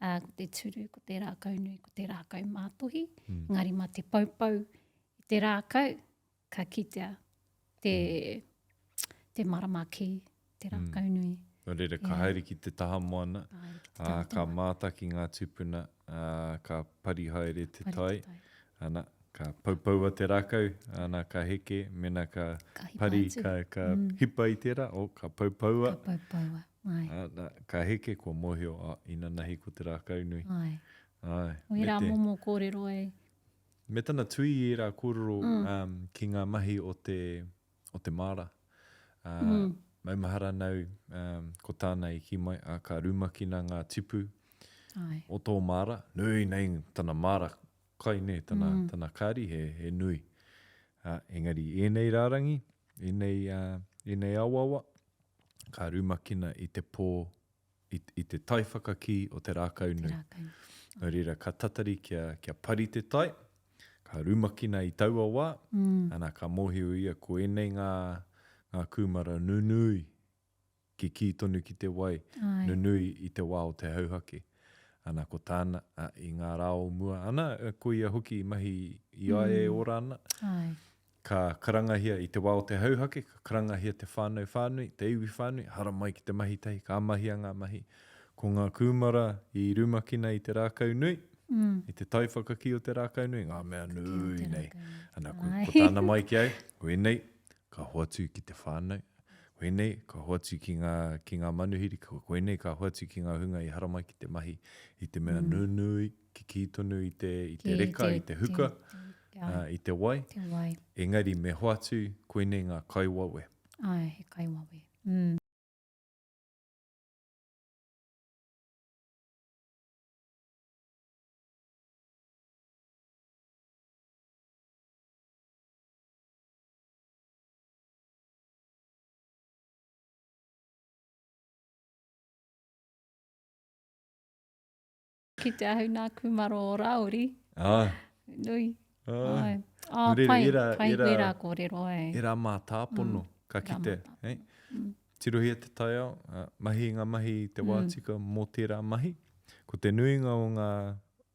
Ā, ko te turu, ko te rākau nui, ko te rākau mātohi. Mm. Engari mā te poupou i te rākau, ka kitea te, mm. te marama ki te mm. rākau nui.
Nō reira, ka haere ki te taha moana, ā, ka mātaki ngā tūpuna, ā, ka pari haere te tai, ana, ka poupoua te rākau, ana, ka heke, mena ka, ka pari, ka, ka mm. hipa i tērā, oh, ka poupoua.
Ka poupoua, ai.
Ana, ka heke, kua mōhio, oh, inanahi ko te rākau nui.
Ai. Ai. Wera momo kōrero e.
Me tana tui i ērā kōrero mm. um, ki ngā mahi o te, o te māra. Ā, mm. maumahara nau, um, ko tāna i kī mai, ā, ka rumakina ngā tipu
Ai.
o tō māra. Nui nei tana māra kai nei, tana, mm. tana kāri, he, he nui. Ā, engari ēnei rārangi, ēnei, uh, ēnei awaawa, ka rumakina i te pō i, i te tai whakakī o te rākau nui. Te rākau. Nō reira, ka tatari kia, kia pari te tai, ka rumakina i taua wā, mm. ana ka mōhio ia ko ēnei ngā, ngā kūmara nunui, kikī tonu ki te wai, Ai. nunui i te wā o te hauhake. Ana ko tāna, a, i ngā rā o mua, ana, ko ia hoki i mahi i a ia e mm. ora ana.
Ai.
Ka karangahia i te wā o te hauhake, ka karangahia te whānau whānui, te iwi whānui, haramai ki te mahi tahi, ka mahia ngā mahi. Ko ngā kūmara i rumakina i te rākau nui, i te tai whakakī o te rākau nui, ngā mea nui nei. Ana, ko, ko tāna mai ki au, ko ēnei, ka hoatu ki te whānau, ko ēnei, ka hoatu ki ngā, ki ngā manuhiri, ko, ko ēnei ka hoatu ki ngā hunga i haramai ki te mahi i te mea nunui, kikī tonu i te, i te reka, i te huka, uh, i te wai.
Te wai.
Engari me hoatu koinei ngā kaiwawe.
Ai, he kaiwawe. Mm. Ki te ahu nā kūmaro o Rāori.
Ai.
Nui. Ai. Ai. Oh, pai, era, pai era, wera kōrero,
e. Era mātāpono, mm. ka kite. Era mm. Tirohia te taiao, uh, mahi ngā mahi i te wā mm. tika mō tērā mahi. Ko te nuinga o ngā,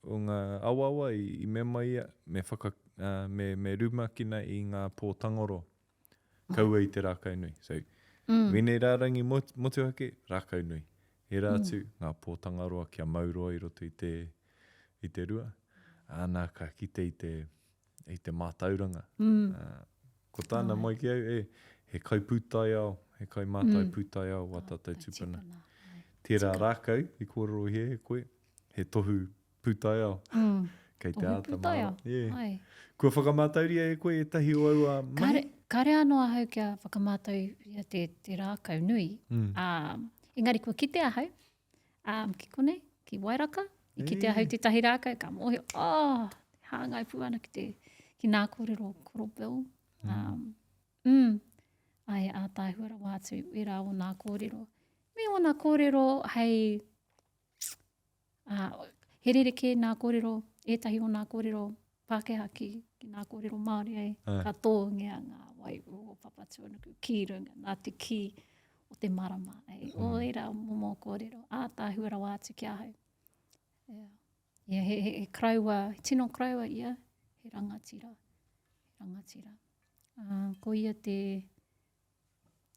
o ngā awaawa i, i mea mai ia, me, whaka, uh, me, me rumakina i ngā pō tangoro. Kaua i te rākau nui. So, mm. wēnei rārangi motuhake, rākau nui. Ērā mm. atu, ngā pō tangaroa kia mau roa i roto i te, i te rua. Āna, ka kite i te, i te mātauranga.
Mm. Uh,
ko tāna mai ki au, e, he kai pūtaiao, he kai mātai mm. pūtaiao wā tātou tupuna. Tērā rākau i kōrerohia e koe, he tohu pūtaiao.
Mm.
Kei te āta mārama. Yeah. Ai. Kua whakamātauria e koe ētahi o aua mahi?
Kare, kare anō ahau kia whakamātauria te, te rākau nui. Mm. Um, engari kua kite ahau, um, ki konei, ki Wairaka, i kite ahau tētahi rākau, ka mōhio, oh, hāngai pū ana ki te, ki nā kōrero Koro Bill. Mm. Um, mm, ai, ātaahua rawa atu, ērā o nā kōrero. Me ōna kōrero hei Ā, he rerekē nā kōrero, ētahi o nā kōrero Pākehā ki, ki nā kōrero Māori ai, Ai. ka tōngia ngā wai o Papatūānuku ki runga, nā te kī o te marama. Ai, mm. O ērā momo kōrero, ātaahua rawa atu ki ahau. Yeah. Yeah, he, he, he karaua, he tino karaua ia, he rangatira, he rangatira. Uh, ko ia te,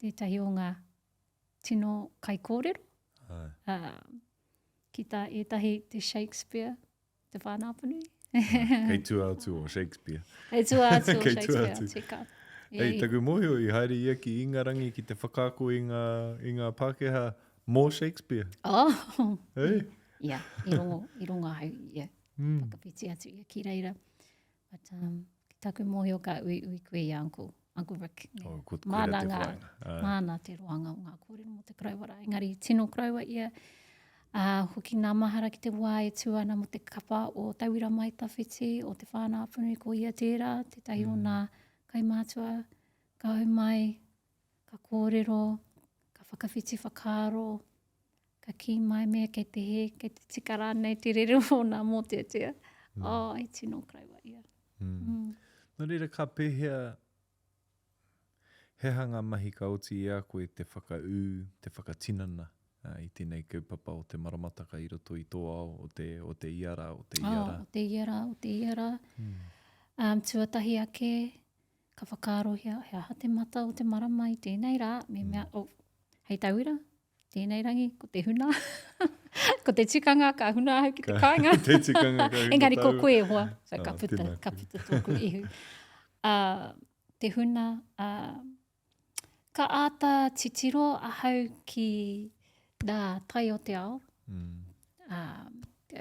tētahi o ngā tino kaikōrero.
Ai.
Uh, ki tā ētahi te Shakespeare, te Whānau-Apanui.
Kei tua atu o Shakespeare.
Kei tua atu o Shakespeare, atu. tika.
Ei, taku mōhio i haere ia ki Ingarangi ki te whakaako i ngā, i ngā Pākehā mō Shakespeare.
Oh!
Hey.
Ia, i rongo, i rongo ahau, ia. Mm. Whakawhiti atu ia ki reira. But, um, ki taku mōhio ka uiui koe i a Uncle, Uncle Rick.
Oh, ko, māna, te
ngā, māna te roanga o ngā kōrero mō te koroua rā. Engari, tino koroua ia, uh, hoki nā mahara ki te wā e tū ana mō te kapa o Tauira Mai Tawhiti, o Te Whānau Apanui, ko ia tērā, tētahi mm. o nā kaumātua, ka hau mai, ka kōrero, ka whakawhiti whakaaro, Ka kī mai mea kei te hē, kei te tika rānei te rere o nā mōteatea. Mm. Oh, he tino karaua ia.
Mm. Mm. Nō reira, ka pēhea, he aha ngā mahi ka oti i a koe te whakaū, te whakatinana? I tēnei kaupapa o te maramataka i roto i tō ao, o te, o te ia rā, o te ia rā.
Oh, o te ia rā, o te ia rā. Mm. Um, tuatahi ake, ka whakaarohia, he aha te mata o te marama i tēnei rā, me mm. mea, oh, hei tauira, tēnei rangi, ko te huna. ko te tikanga ka huna ahau ki te kāinga.
te tikanga ka huna
Engari ko koe e hoa, so ka oh, puta, ka puta tōku ihu. Uh, te huna, uh, Ka āta titiro ahau ki ngā tai o te ao. Mm. Ā,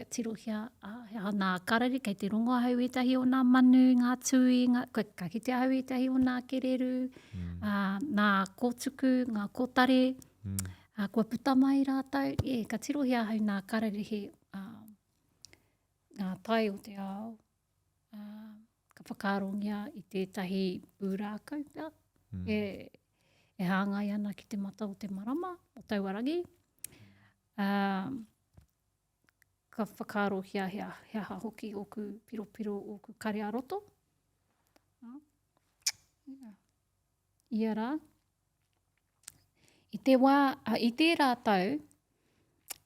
tirohia, ā, he aha nā karere, kei te rongo ahau ētahi o nā manu, ngā tūī, ngā, ka, ka kite ahau ētahi o nā kererū, mm. ā, nā kōtuku, ngā kōtare, mm. ā, kua puta mai rātou. E, ka tirohia ahau nā kararehe, ā, ngā tai o te ao, ā, ka whakaarongia i tētahi pūrākau pea, mm. e, e hāngai ana ki te mata o te marama, o taua rangi. Ā, ka whakaarohia he, he aha hoki ōku piropiro, ōku kare ā-roto. Yeah. Ia rā. I te wā, i tērā tau,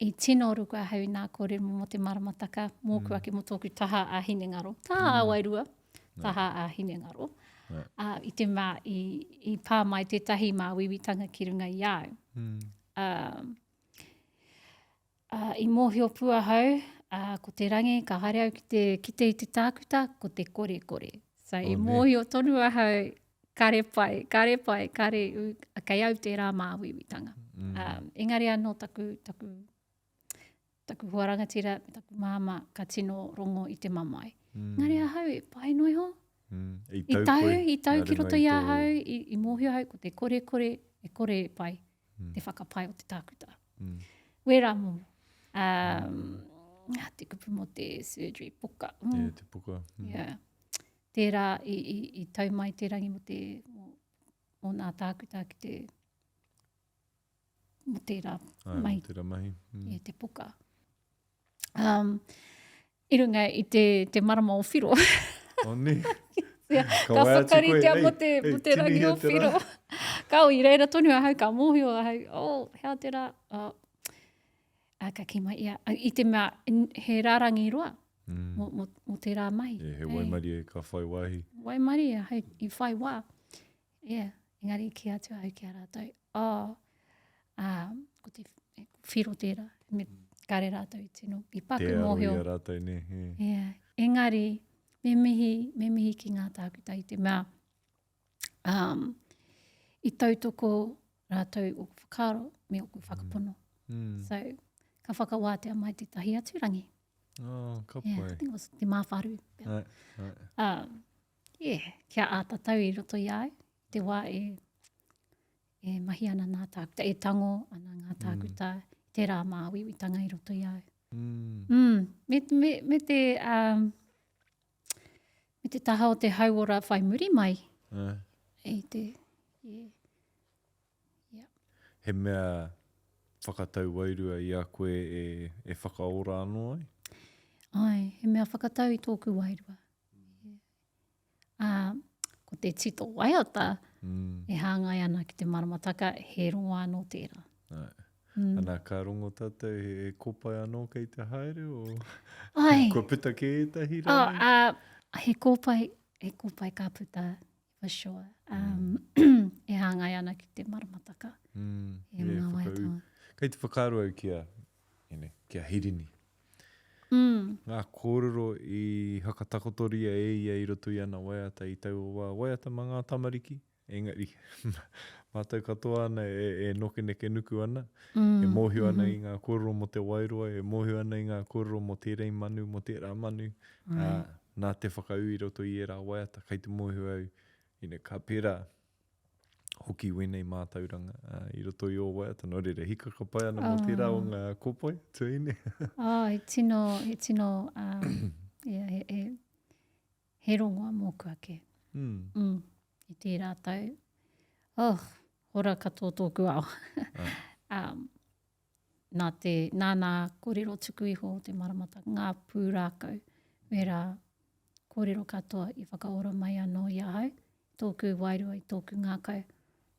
i tino ruku ahau i nā kōrero mō te maramataka, mōku mm. ake mō tōku taha a hinengaro, taha mm. a wairua, taha a hinengaro. Right. Uh, i te mā, i, i pā mai tētahi māuiuitanga ki runga i a au. Mm. Uh, uh, i mōhio pū ahau, uh, ko te rangi, ka haere au ki te kite i te tākuta, ko te korekore. So, oh, i mōhio tonu ahau, kare pai, kare pai, kare, kei au tērā māuiuitanga. Mm. Um, engari anō taku, taku, taku hoa rangatira, taku māmā, ka tino rongo i te mamae. Mm. Engari ahau, e pai noa iho.
Mm. I tau, I tau,
i tau ki roto i ahau, i, i mōhio ahau, ko te korekore, e kore e pai. mm. te whakapae o te tākuta. Mm. Wērā momo. Um, mm. Te kupu mō te surgery poka.
Mm. Yeah, te poka.
Mm. Yeah. Tērā i, i, i tau mai te rangi mō te, mō, mō nā tākuta ki te, mō tērā
Ai, mahi. Mō tērā mahi.
Mm. Yeah, te poka. Um, i runga i te, te marama o Whiro.
O ne.
Ka, ka whakaritea mo te, mo te rangi o Whiro. Ka o i reira tonu ahau, ka mōhio ahau, oh, hea te rā. Oh. A, ka kī mai ia, i te mea, he rārangi roa mm. mo, mo, mo tērā mahi.
Yeah, he waimarie ka whai wāhi.
Waimarie ahau i whai wā. Yeah, engari kī atu ahau ki a rātou, oh, ā, ko te whiro tērā, me kare rātou i tino, i paku
Tē
mōhio.
Tē aro i a rātou, nē.
Yeah. Yeah. Engari, me mihi, me mihi ki ngā tākuta i te mea, um, i tautoko rātou oku whakaaro me oku whakapono. Mm. So, ka whakawātea mai tētahi atu rangi.
Oh, ka pai.
Yeah, I think it was te māwharu.
Right, right.
Um, Yeah, kia āta tau i roto i a au, te wā e, e mahi ana nā tākuta, e tango ana ngā tākuta, mm. tērā māuiuitanga i roto i a au.
Mm.
Mm. Me, me, me, te, um, me te taha o te hauora whai muri mai.
Uh.
I te, yeah. Yeah.
He mea whakatau wairua i a koe e, e whakaora anō ai?
Ai, he mea whakatau i tōku wairua. Ā, ko te tito waiata mm. e hāngai ana ki te maramataka, he rongo anō tērā.
Ai. Mm. Ana, ka rongo tātou he, he kōpae anō kei te haere o...
Ai.
Kua puta kē ētahi
rānei? Oh, uh, he kōpae, he kōpae ka puta, for sure. Um, mm. e hāngai ana ki te maramataka.
Mm. E yeah, whakaū. Kei te whakaaro au ki a, you know, ki a Hirini.
Mm.
Ngā kōrero i hakatakotoria e ia i roto i ana waiata i taua wā. Waiata mā ngā tamariki, engari mātou katoa ana e, e nokeneke nuku ana, mm. e mōhio ana mm -hmm. i ngā kōrero mō te waeroa, e mōhio ana i ngā kōrero mō tērei manu, mō tērā manu. Right. Ā, nā te whakaū i roto i ērā waiata, kei te mōhio au, you know, ka pērā hoki wēnei mātauranga i roto i ō waiata. Nō reira, hikaka pai ana mō tērā o ngā kōpae, tuahine.
Oh, he tino, he tino, um, yeah, he, he, he rongoa mōku ake.
Mm.
Mm, I tērā tau. Oh, hora katoa tōku ao. um, nā te, nā nā kōrero tuku iho o te maramataka, ngā pūrākau, wērā kōrero katoa i whakaora mai anō i ahau, tōku wairua, i tōku ngākau.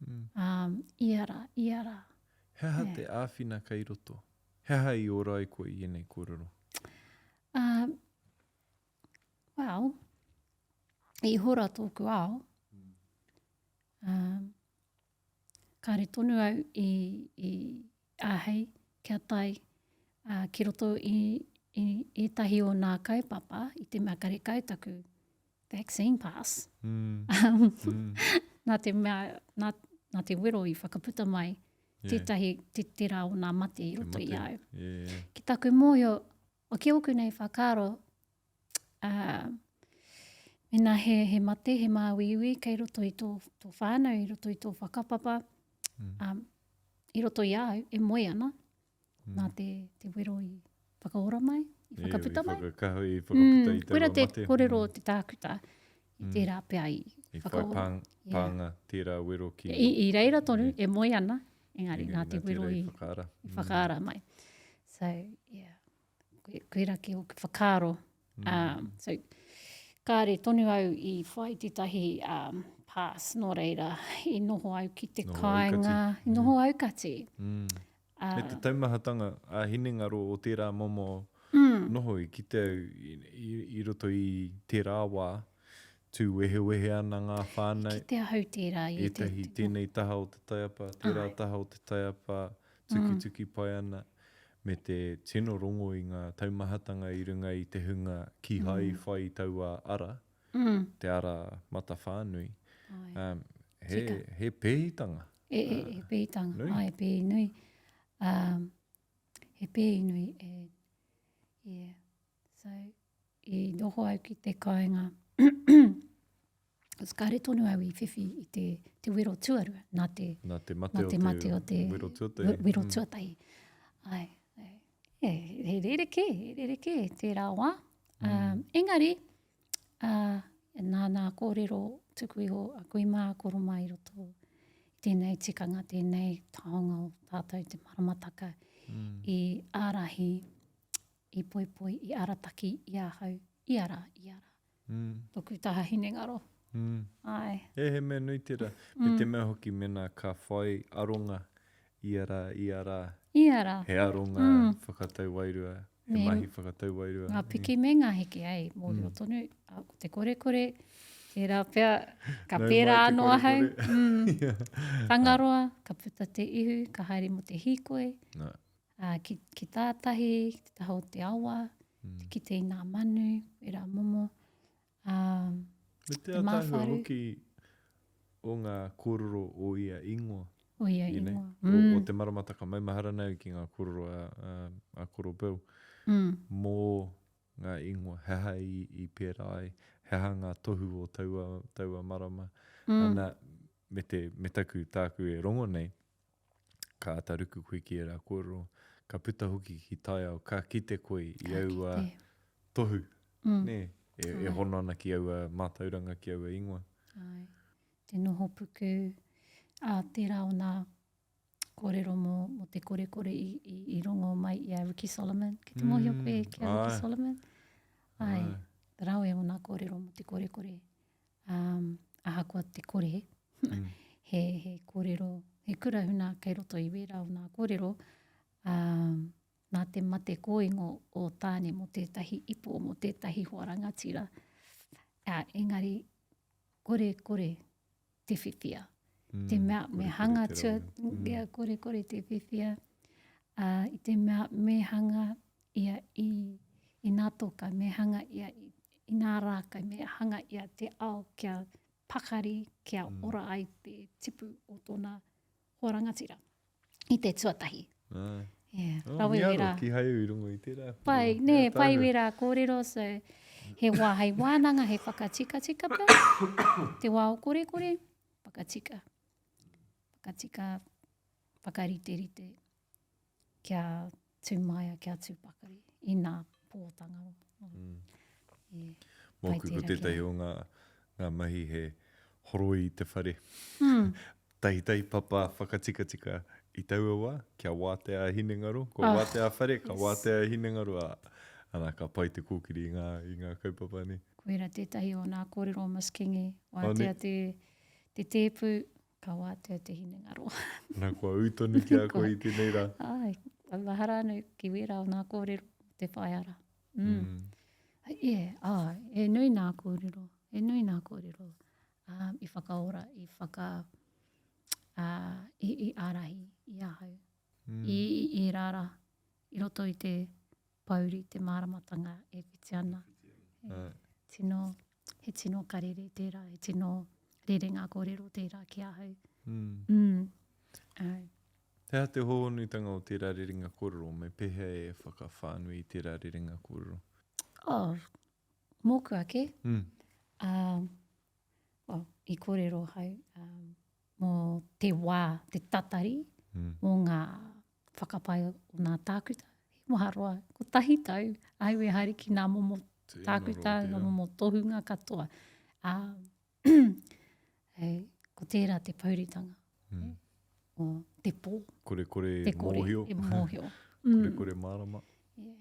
Mm.
Um, ia rā, ia rā.
He aha te āwhina kei roto? He aha i ora ai koe i ēnei kōrero?
Uh, well, i hora tōku ao. Um, kāre tonu au i, i āhei kia tae uh, ki roto i, i ētahi o nā kaupapa i te mea karekau taku vaccine pass.
Mm.
mm. nā te mea, nā, nā te wero i whakaputa mai yeah. tētahi, te, tērā o nā mate i roto i au.
Yeah, yeah.
Ki taku mōhio, o ki ōku nei whakaaro, uh, mena he, he mate, he māuiui kei roto i tō, tō whānau, i roto i tō whakapapa, mm. um, i roto i au, e moe ana, mm. nā te, te wero i whakaora mai, i whakaputa mai.
I whakakaha, i whakaputa mm. i
taua mate. Koira te kōrero mm. te tākuta, i mm. tērā pea i,
I whai pānga, pānga tērā wero ki...
I, i reira tonu, yeah. e moe ana, engari, engari nā te wero i, whakaara, i whakaara mm. mai. So, yeah koira ki ōku whakaaro. Mm. Um, so, kāre tonu au i whai tētahi um, pass, nō reira, i noho au ki te noho kāinga, aukati. i noho mm. aukati.
Mm. Uh, Me te taumahatanga a hinengaro o tērā momo mm. noho i kite au i, i, i roto i tērā wā, tū wehewehe ana ngā whānau.
I kite ahau tērā
i Ētahi te, tēnei taha o te taiapa, tērā Ai. taha o te taiapa, tukituki pai ana, me te tino rongo i ngā taumahatanga i runga i te hunga kīhai i whai i taua ara, te ara matawhānui. Um, he, he pēhitanga.
E, e, he pēhitanga, nui. Ai, pēhi nui. Um, he pēhi nui. E, yeah. So, i noho au ki te kāinga. Kāre tonu au i whiwhi i te, te wero tuarua, nā te,
nā te mate, nā te, mate o te wero tuatahi.
Wero mm. tuatahi. Ai, ai. E, he rerekē, he rerekē tērā wā. Mm. Um, engari, uh, nā nā kōrero tuku iho a kui mā, koro mā i roto i tēnei tikanga, tēnei taonga o tātou te maramataka mm. i ārahi, i poipoi, i arataki i ahau, ia rā, ia rā.
Mm.
Toku taha hinengaro.
Mm.
Ai.
He, he mea nui tērā. Mm. Me te mea hoki mena ka whai aronga ia rā, ia rā.
Ia rā.
He aronga mm. whakatau wairua, he me, mahi whakatau wairua.
Ngā piki me ngā heke, ai, mōhio mm. tonu, a, ko te korekore, tērā pea, ka no pērā anō ahau. Mm. yeah. Tangaroa, ka puta te ihu, ka haere mo te hīkoi.
No.
Ā, ki, ki tātahi, ki te taha o te awa, mm. te kite i ngā manu, ērā momo.
Ā, Me te ātaahua hoki o ngā kōrero o ia ingoa.
O ia ingoa.
Mm. O, o mm. te maramataka maumahara nei ki ngā kōrero a, a, a Koro Bill.
Mm.
Mō ngā ingoa, he aha i, i pērā ai, he aha ngā tohu o taua, taua marama.
Mm.
Ana, me, te, me taku tāku e rongo nei, ka āta ruku koe ki ērā kōrero, ka puta hoki ki taiao, ka kite koe i aua tohu,
mm.
nē, e, e hono ana ki aua mātauranga, ki aua ingoa.
Ai. Te noho puku, ā, tērā o nā kōrero mō, mō te korekore i, i, i rongo mai i a Ricky Solomon. Ki te mōhio koe mm, ki a Ricky Solomon? Ai, ai. rawe o nā kōrero mō te korekore. Um, ahakoa te kore,
mm.
he, he kōrero, he kura huna kei roto i wērā o nā kōrero, um, nā te mate kōingo o Tāne mō tētahi ipo, mō tētahi hoa rangatira. Uh, engari, kore, kore te whiwhia.
Mm,
te mea me hanga tua,
mm.
ia, kore, kore te whiwhia. Uh, i te mea me hanga ia i, i nā toka, me hanga ia i, i nā rākau, me hanga ia te ao kia pakari, kia
mm.
ora ai te tipu o tōna hoa rangatira i te tuatahi.
Ai.
Yeah.
Oh,
Rawe
miaro,
wera.
Ki hai i rungo i tērā.
Pai, nē, pai wera kōrero, so he wā hei wānanga, hei whakatikatika pea. te wā o korekore, whakatika. Whakatika, whakariterite. Kia tū maia, kia tū pakari i nā pōtanga.
Mm.
Yeah.
Mōku ko tētahi o ngā, ngā mahi he horoi i te whare.
Mm.
Tahitahi papa whakatikatika i taua wā, kia wātea a hinengaro, kua
oh,
wātea a whare, ka
yes.
wātea a hinengaro, ā, ana, ka pai te kōkiri i ngā, i ngā kaupapa nei.
Koira tētahi o nā kōrero o Miss Kingi, wātea oh, te, te tēpu. Ka wātea te hinengaro.
Nā, kua ū tonu ki a koe i tēnei rā.
Ai, mahara anu ki wērā o nā kōrero te whaiara. Mm. Mm. Yeah, ai, he nui nā kōrero, he nui nā kōrero um, i whakaora, i whaka, uh, i, i ārahi i ahau. Mm. I, i, i rāra, i roto i te pouri, te māramatanga e whiti ana. He tino, he tino karere tērā, he tino rerenga kōrero tērā ki ahau.
Mm.
Mm. Ai.
He aha te hōhonutanga o tērā rerenga kōrero, me pēhea e whakawhānui i tērā rerenga kōrero?
Oh, mōku ake,
mm.
um, well, i kōrero hau um, mō te wā, te tatari,
mm.
mō ngā whakapae o nā tākuta, he waha roa, kotahi tau, ahau e haere ki nā momo tākuta, ngā momo tohunga katoa. Ā, hei, ko tērā te pouritanga, mm. o te pō.
Kore kore te
kore
mōhio.
E mōhio.
Mm. Kore kore mārama.
Yeah.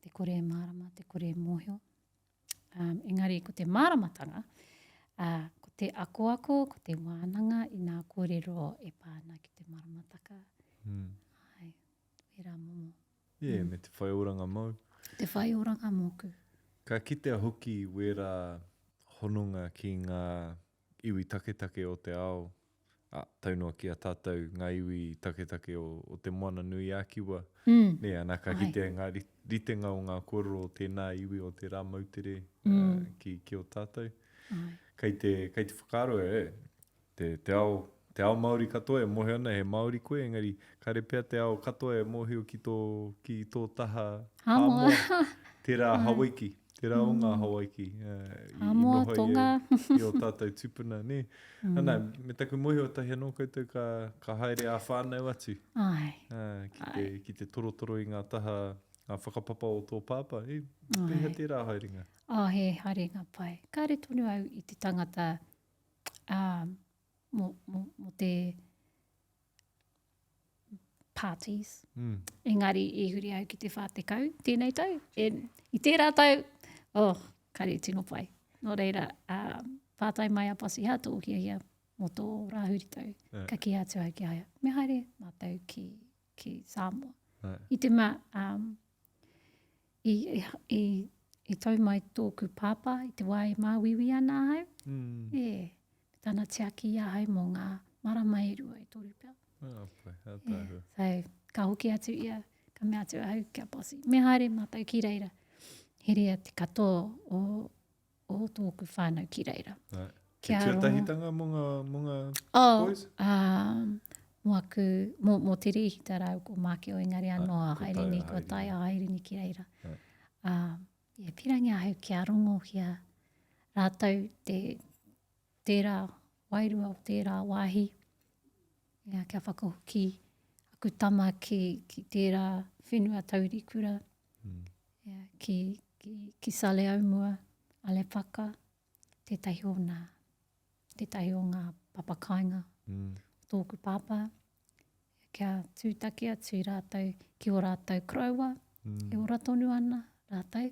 Te kore e mārama, te kore e mōhio. Um, engari ko te māramatanga, uh, ko te akoako, ko te wānanga i nā kōrero e pā ana ki te maramataka.
Mm.
Ai, wērā momo.
Yeah,
mm.
me te whai oranga mōu.
Te whai oranga mōku.
Ka kitea hoki wērā hononga ki ngā iwi taketake o te ao, ā, tau noa ki a tātou ngā iwi taketake o, o Te Moana-nui-a-Kiwa,
mm.
nē, ana ka kitea ngā ritenga o ngā kōrero o tēnā iwi o tērā moutere
mm.
uh, ki, ki o tātou.
Ai.
Kei te, kei te whakaaro e, te, te ao, te ao Māori katoa e mōhio ana he Māori koe, engari kāre pea te ao katoa e mōhio ki tō, ki tō taha
Hāmoa.
Tērā Hawaiki. Tērā o ngā Hawaiki i,
i
noho
Tonga.
i o tātou tūpuna, nē. Mm. Ana, me taku mōhio tahi anō koutou ka, ka haere ā-whānau atu.
Ai.
Uh, ki, te, ki te torotoro i ngā taha, ngā whakapapa o tō pāpā. E, pēhea tērā haerenga?
Oh, he haerenga pai. Kāre tonu au i te tangata um, mō, mō, mō te parties.
Mm.
Engari i huri au ki te 40 tēnei tau. E, I tērā tau, oh, kare tino pai. Nō reira, uh, pātai mai a Bossy, hea tō hiahia mō tō rā huritau.
Yeah.
Ka kī atu au ki a ia, me haere mātou ki, ki Samoa.
Yeah.
I te mea, um, i, i, i, i tau mai tōku pāpā i te wā e māuiui ana ahau.
Mm.
E, me tana tiaki i ahau mō ngā marama e rua e toru pea.
Ah, pai, ātaahua.
Yeah. So, ka hoki atu ia, ka mea atu ahau ki a Bossy, me haere mātou ki reira. Herea te katoa o, o tōku whānau ki reira.
Right.
Kia
He tuatahitanga mō ngā, mō ngā
oh,
boys?
Um, mō aku, mō, mō Te Rēhita rāua ko Mākeo, engari anō a Hairini, kua tae a Hairini ki reira.
Right.
Um, yeah, pirangi ahau kia rongohia rātou te, tērā wairua o tērā wāhi, yeah, kia whakahoki aku tama ki, ki tērā whenua taurikura,
mm.
yeah, ki, ki, ki Saleaumua, Alepaka, tētahi o nā, tētahi o ngā papakāinga
mm.
tōku pāpā, kia tūtaki atu rātou ki ō rātou koroua,
mm.
e ora tonu ana rātou,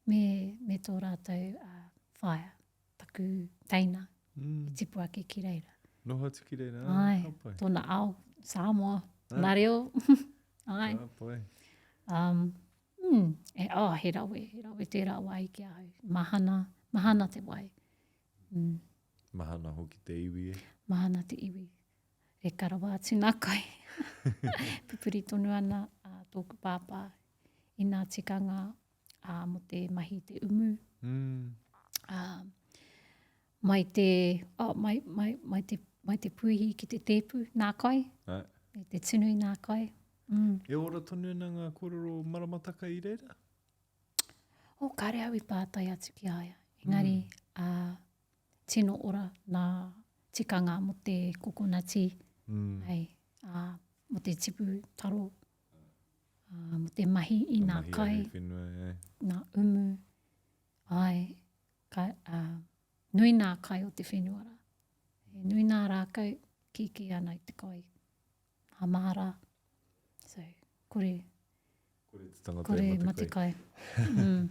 me, me tō rātou uh, whaea, taku teina,
mm.
i tipu ake ki reira.
Noho atu ki reira,
Ai,
ka pai.
Tōna ao, Samoa, nā reo. Ai.
Ka pai.
Um, mm, e, oh, he rawe, he rawe tērā wai ki ahau. Mahana, mahana te wai. Mm.
Mahana hoki te iwi e.
Mahana te iwi. Reka rawa atu nā kai. Pupuri tonu ana a tōku pāpā i nā tikanga ā, mō te mahi i te umu.
Mm.
Ā, mai te, oh, mai, mai, mai te, mai te puihi ki te tēpu, nā kai.
Ai.
Me te tunu i nā kai. Mm.
E ora tonu ana ngā kōrero maramataka i reira?
Oh, kāre au i pātai atu ki a ia. Engari,
mm.
ā, tino ora nā tikanga mō te kokonati,
mm.
hei, ā, mō te tipu taro, ā, mō te mahi i nā kai,
whenua, e.
nā umu, ai, ka, ā, nui nā kai o te whenua rā. E nui nā rākau kīkī ana i te kai, nā māra, so, kore,
Kore te tangata
kore
e mate kai.
Mm.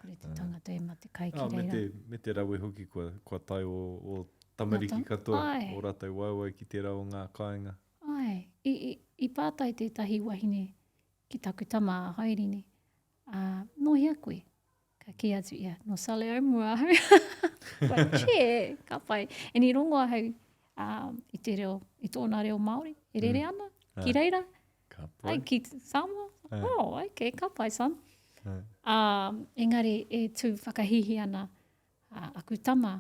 Kore te tangata e mate kai ki
Ah, me
reira.
te, me te rawe hoki kua, kua tae o, o. Tamariki katoa, ō rātou waewae ki tērā o ngā kāinga.
Āe. I, i, i pātai tētahi wahine ki taku tama a Haerine, ā, nō hea koe? Ka kī atu ia, nō Saleaumua ahau. Like, che, ka pai. And i rongo ahau um, i te reo, i tōna reo Māori, e rere mm. ana, ki reira.
Ka pai.
Ai, ki Samoa. Ai. Oh, okay, ka pai, son. Ai. Um, engari, e tū whakahihi ana uh, aku tama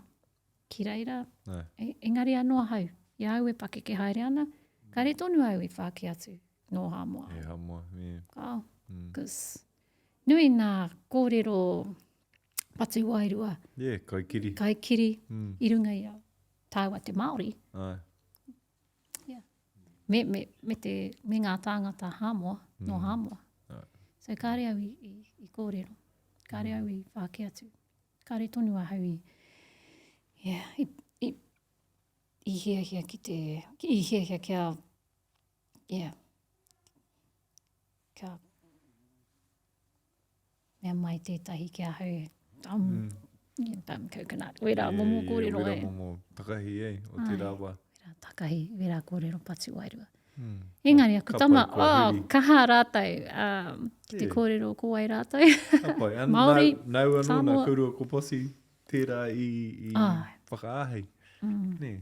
ki reira. Ai. E, engari anō ahau, i a au e pakeke haere ana, kare tonu au i whāki atu nō Hāmoa.
E Hāmoa, yeah.
Kao, mm. cause nui nā kōrero patu wairua.
Yeah, kaikiri.
Kaikiri mm. i runga i a tāua te Māori.
Ai.
Yeah. Me, me, me, te, me ngā tāngata Hāmoa, mm. nō Hāmoa.
Ai.
So kāre au i, i, i kōrero. Kāre mm. au i whāki atu. Kāre tonu ahau i, yeah, i, i, i hiahia ki te, i hiahia kia, yeah, kia mea mai tētahi ki ahau, um, mm. yeah, coconut, wera yeah, momo kōrero
yeah, wera momo takahi e, o te rāwa.
Wera takahi, wera kōrero patu wairua. Mm. Engari, aku tama, oh, kaha rātou um, ki te yeah. kōrero ko wai rātou.
Ka pai. An, Māori, nāu anō nā kōrua ko Posi tērā i, i oh. whakaāhei. Mm. Nē,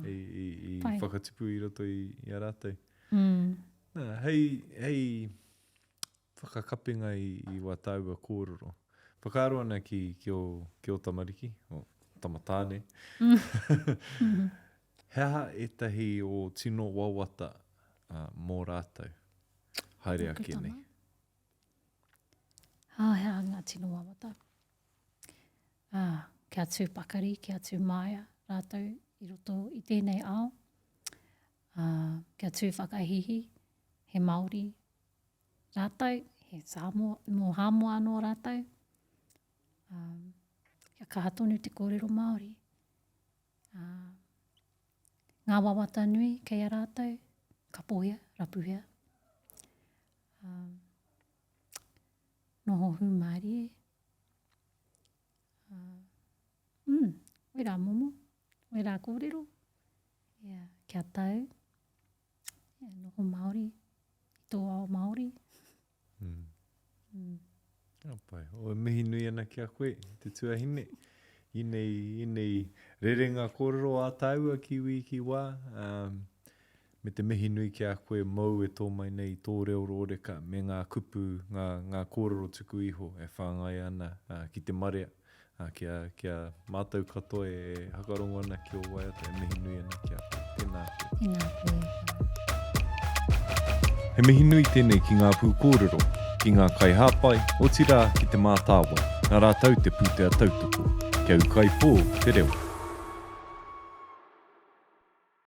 i, i, i whakatupu i roto i, i a rātou.
Mm.
Nā, hei, hei whakakapinga i, i wā tāua kōrero. Whakaaro ana ki, ki, ō, ki ō tamariki, o tama tāne.
Mm. mm.
He aha ētahi o tino wawata uh, mō rātou? Haere ake nei.
Ah, he aha ngā tino wawata? Ah, kia tū pakari, kia tū māia rātou i roto i tēnei ao. Ah, kia tū whakahihi, he Māori rātou, he Samoa, nō Hāmoa anō rātou. Um, kia kaha tonu te kōrero Māori. Uh, ngā wawata nui kei a rātou, kapohea, rapuhea. Um, noho hūmārie. Uh, mm, wera momo, wera kōrero. Yeah, kia tau. Yeah, noho Māori, i tō ao Māori.
Mm. Mm. Ka pai. O, e mihi nui ana ki a koe, te tuahine. I nei, i nei rerenga kōrero ā tāua ki wī ki wā. Um, me te mihi nui ki a koe mōu e tō mai nei i tō reo rōreka me ngā kupu, ngā, ngā kōrero tuku iho e whāngai ana uh, ki te marea. Ā, kia, kia mātou katoa e hakarongo ana ki ō waiata, e mihi nui ana ki a koe. Tēnā koe.
Tēnā koe.
He mihi nui tēnei ki ngā pūkōrero, ki ngā kaihāpai, otirā ki Te Mātāwai, nā rātou te pūtea tautoko. Kia ūkaipō te reo.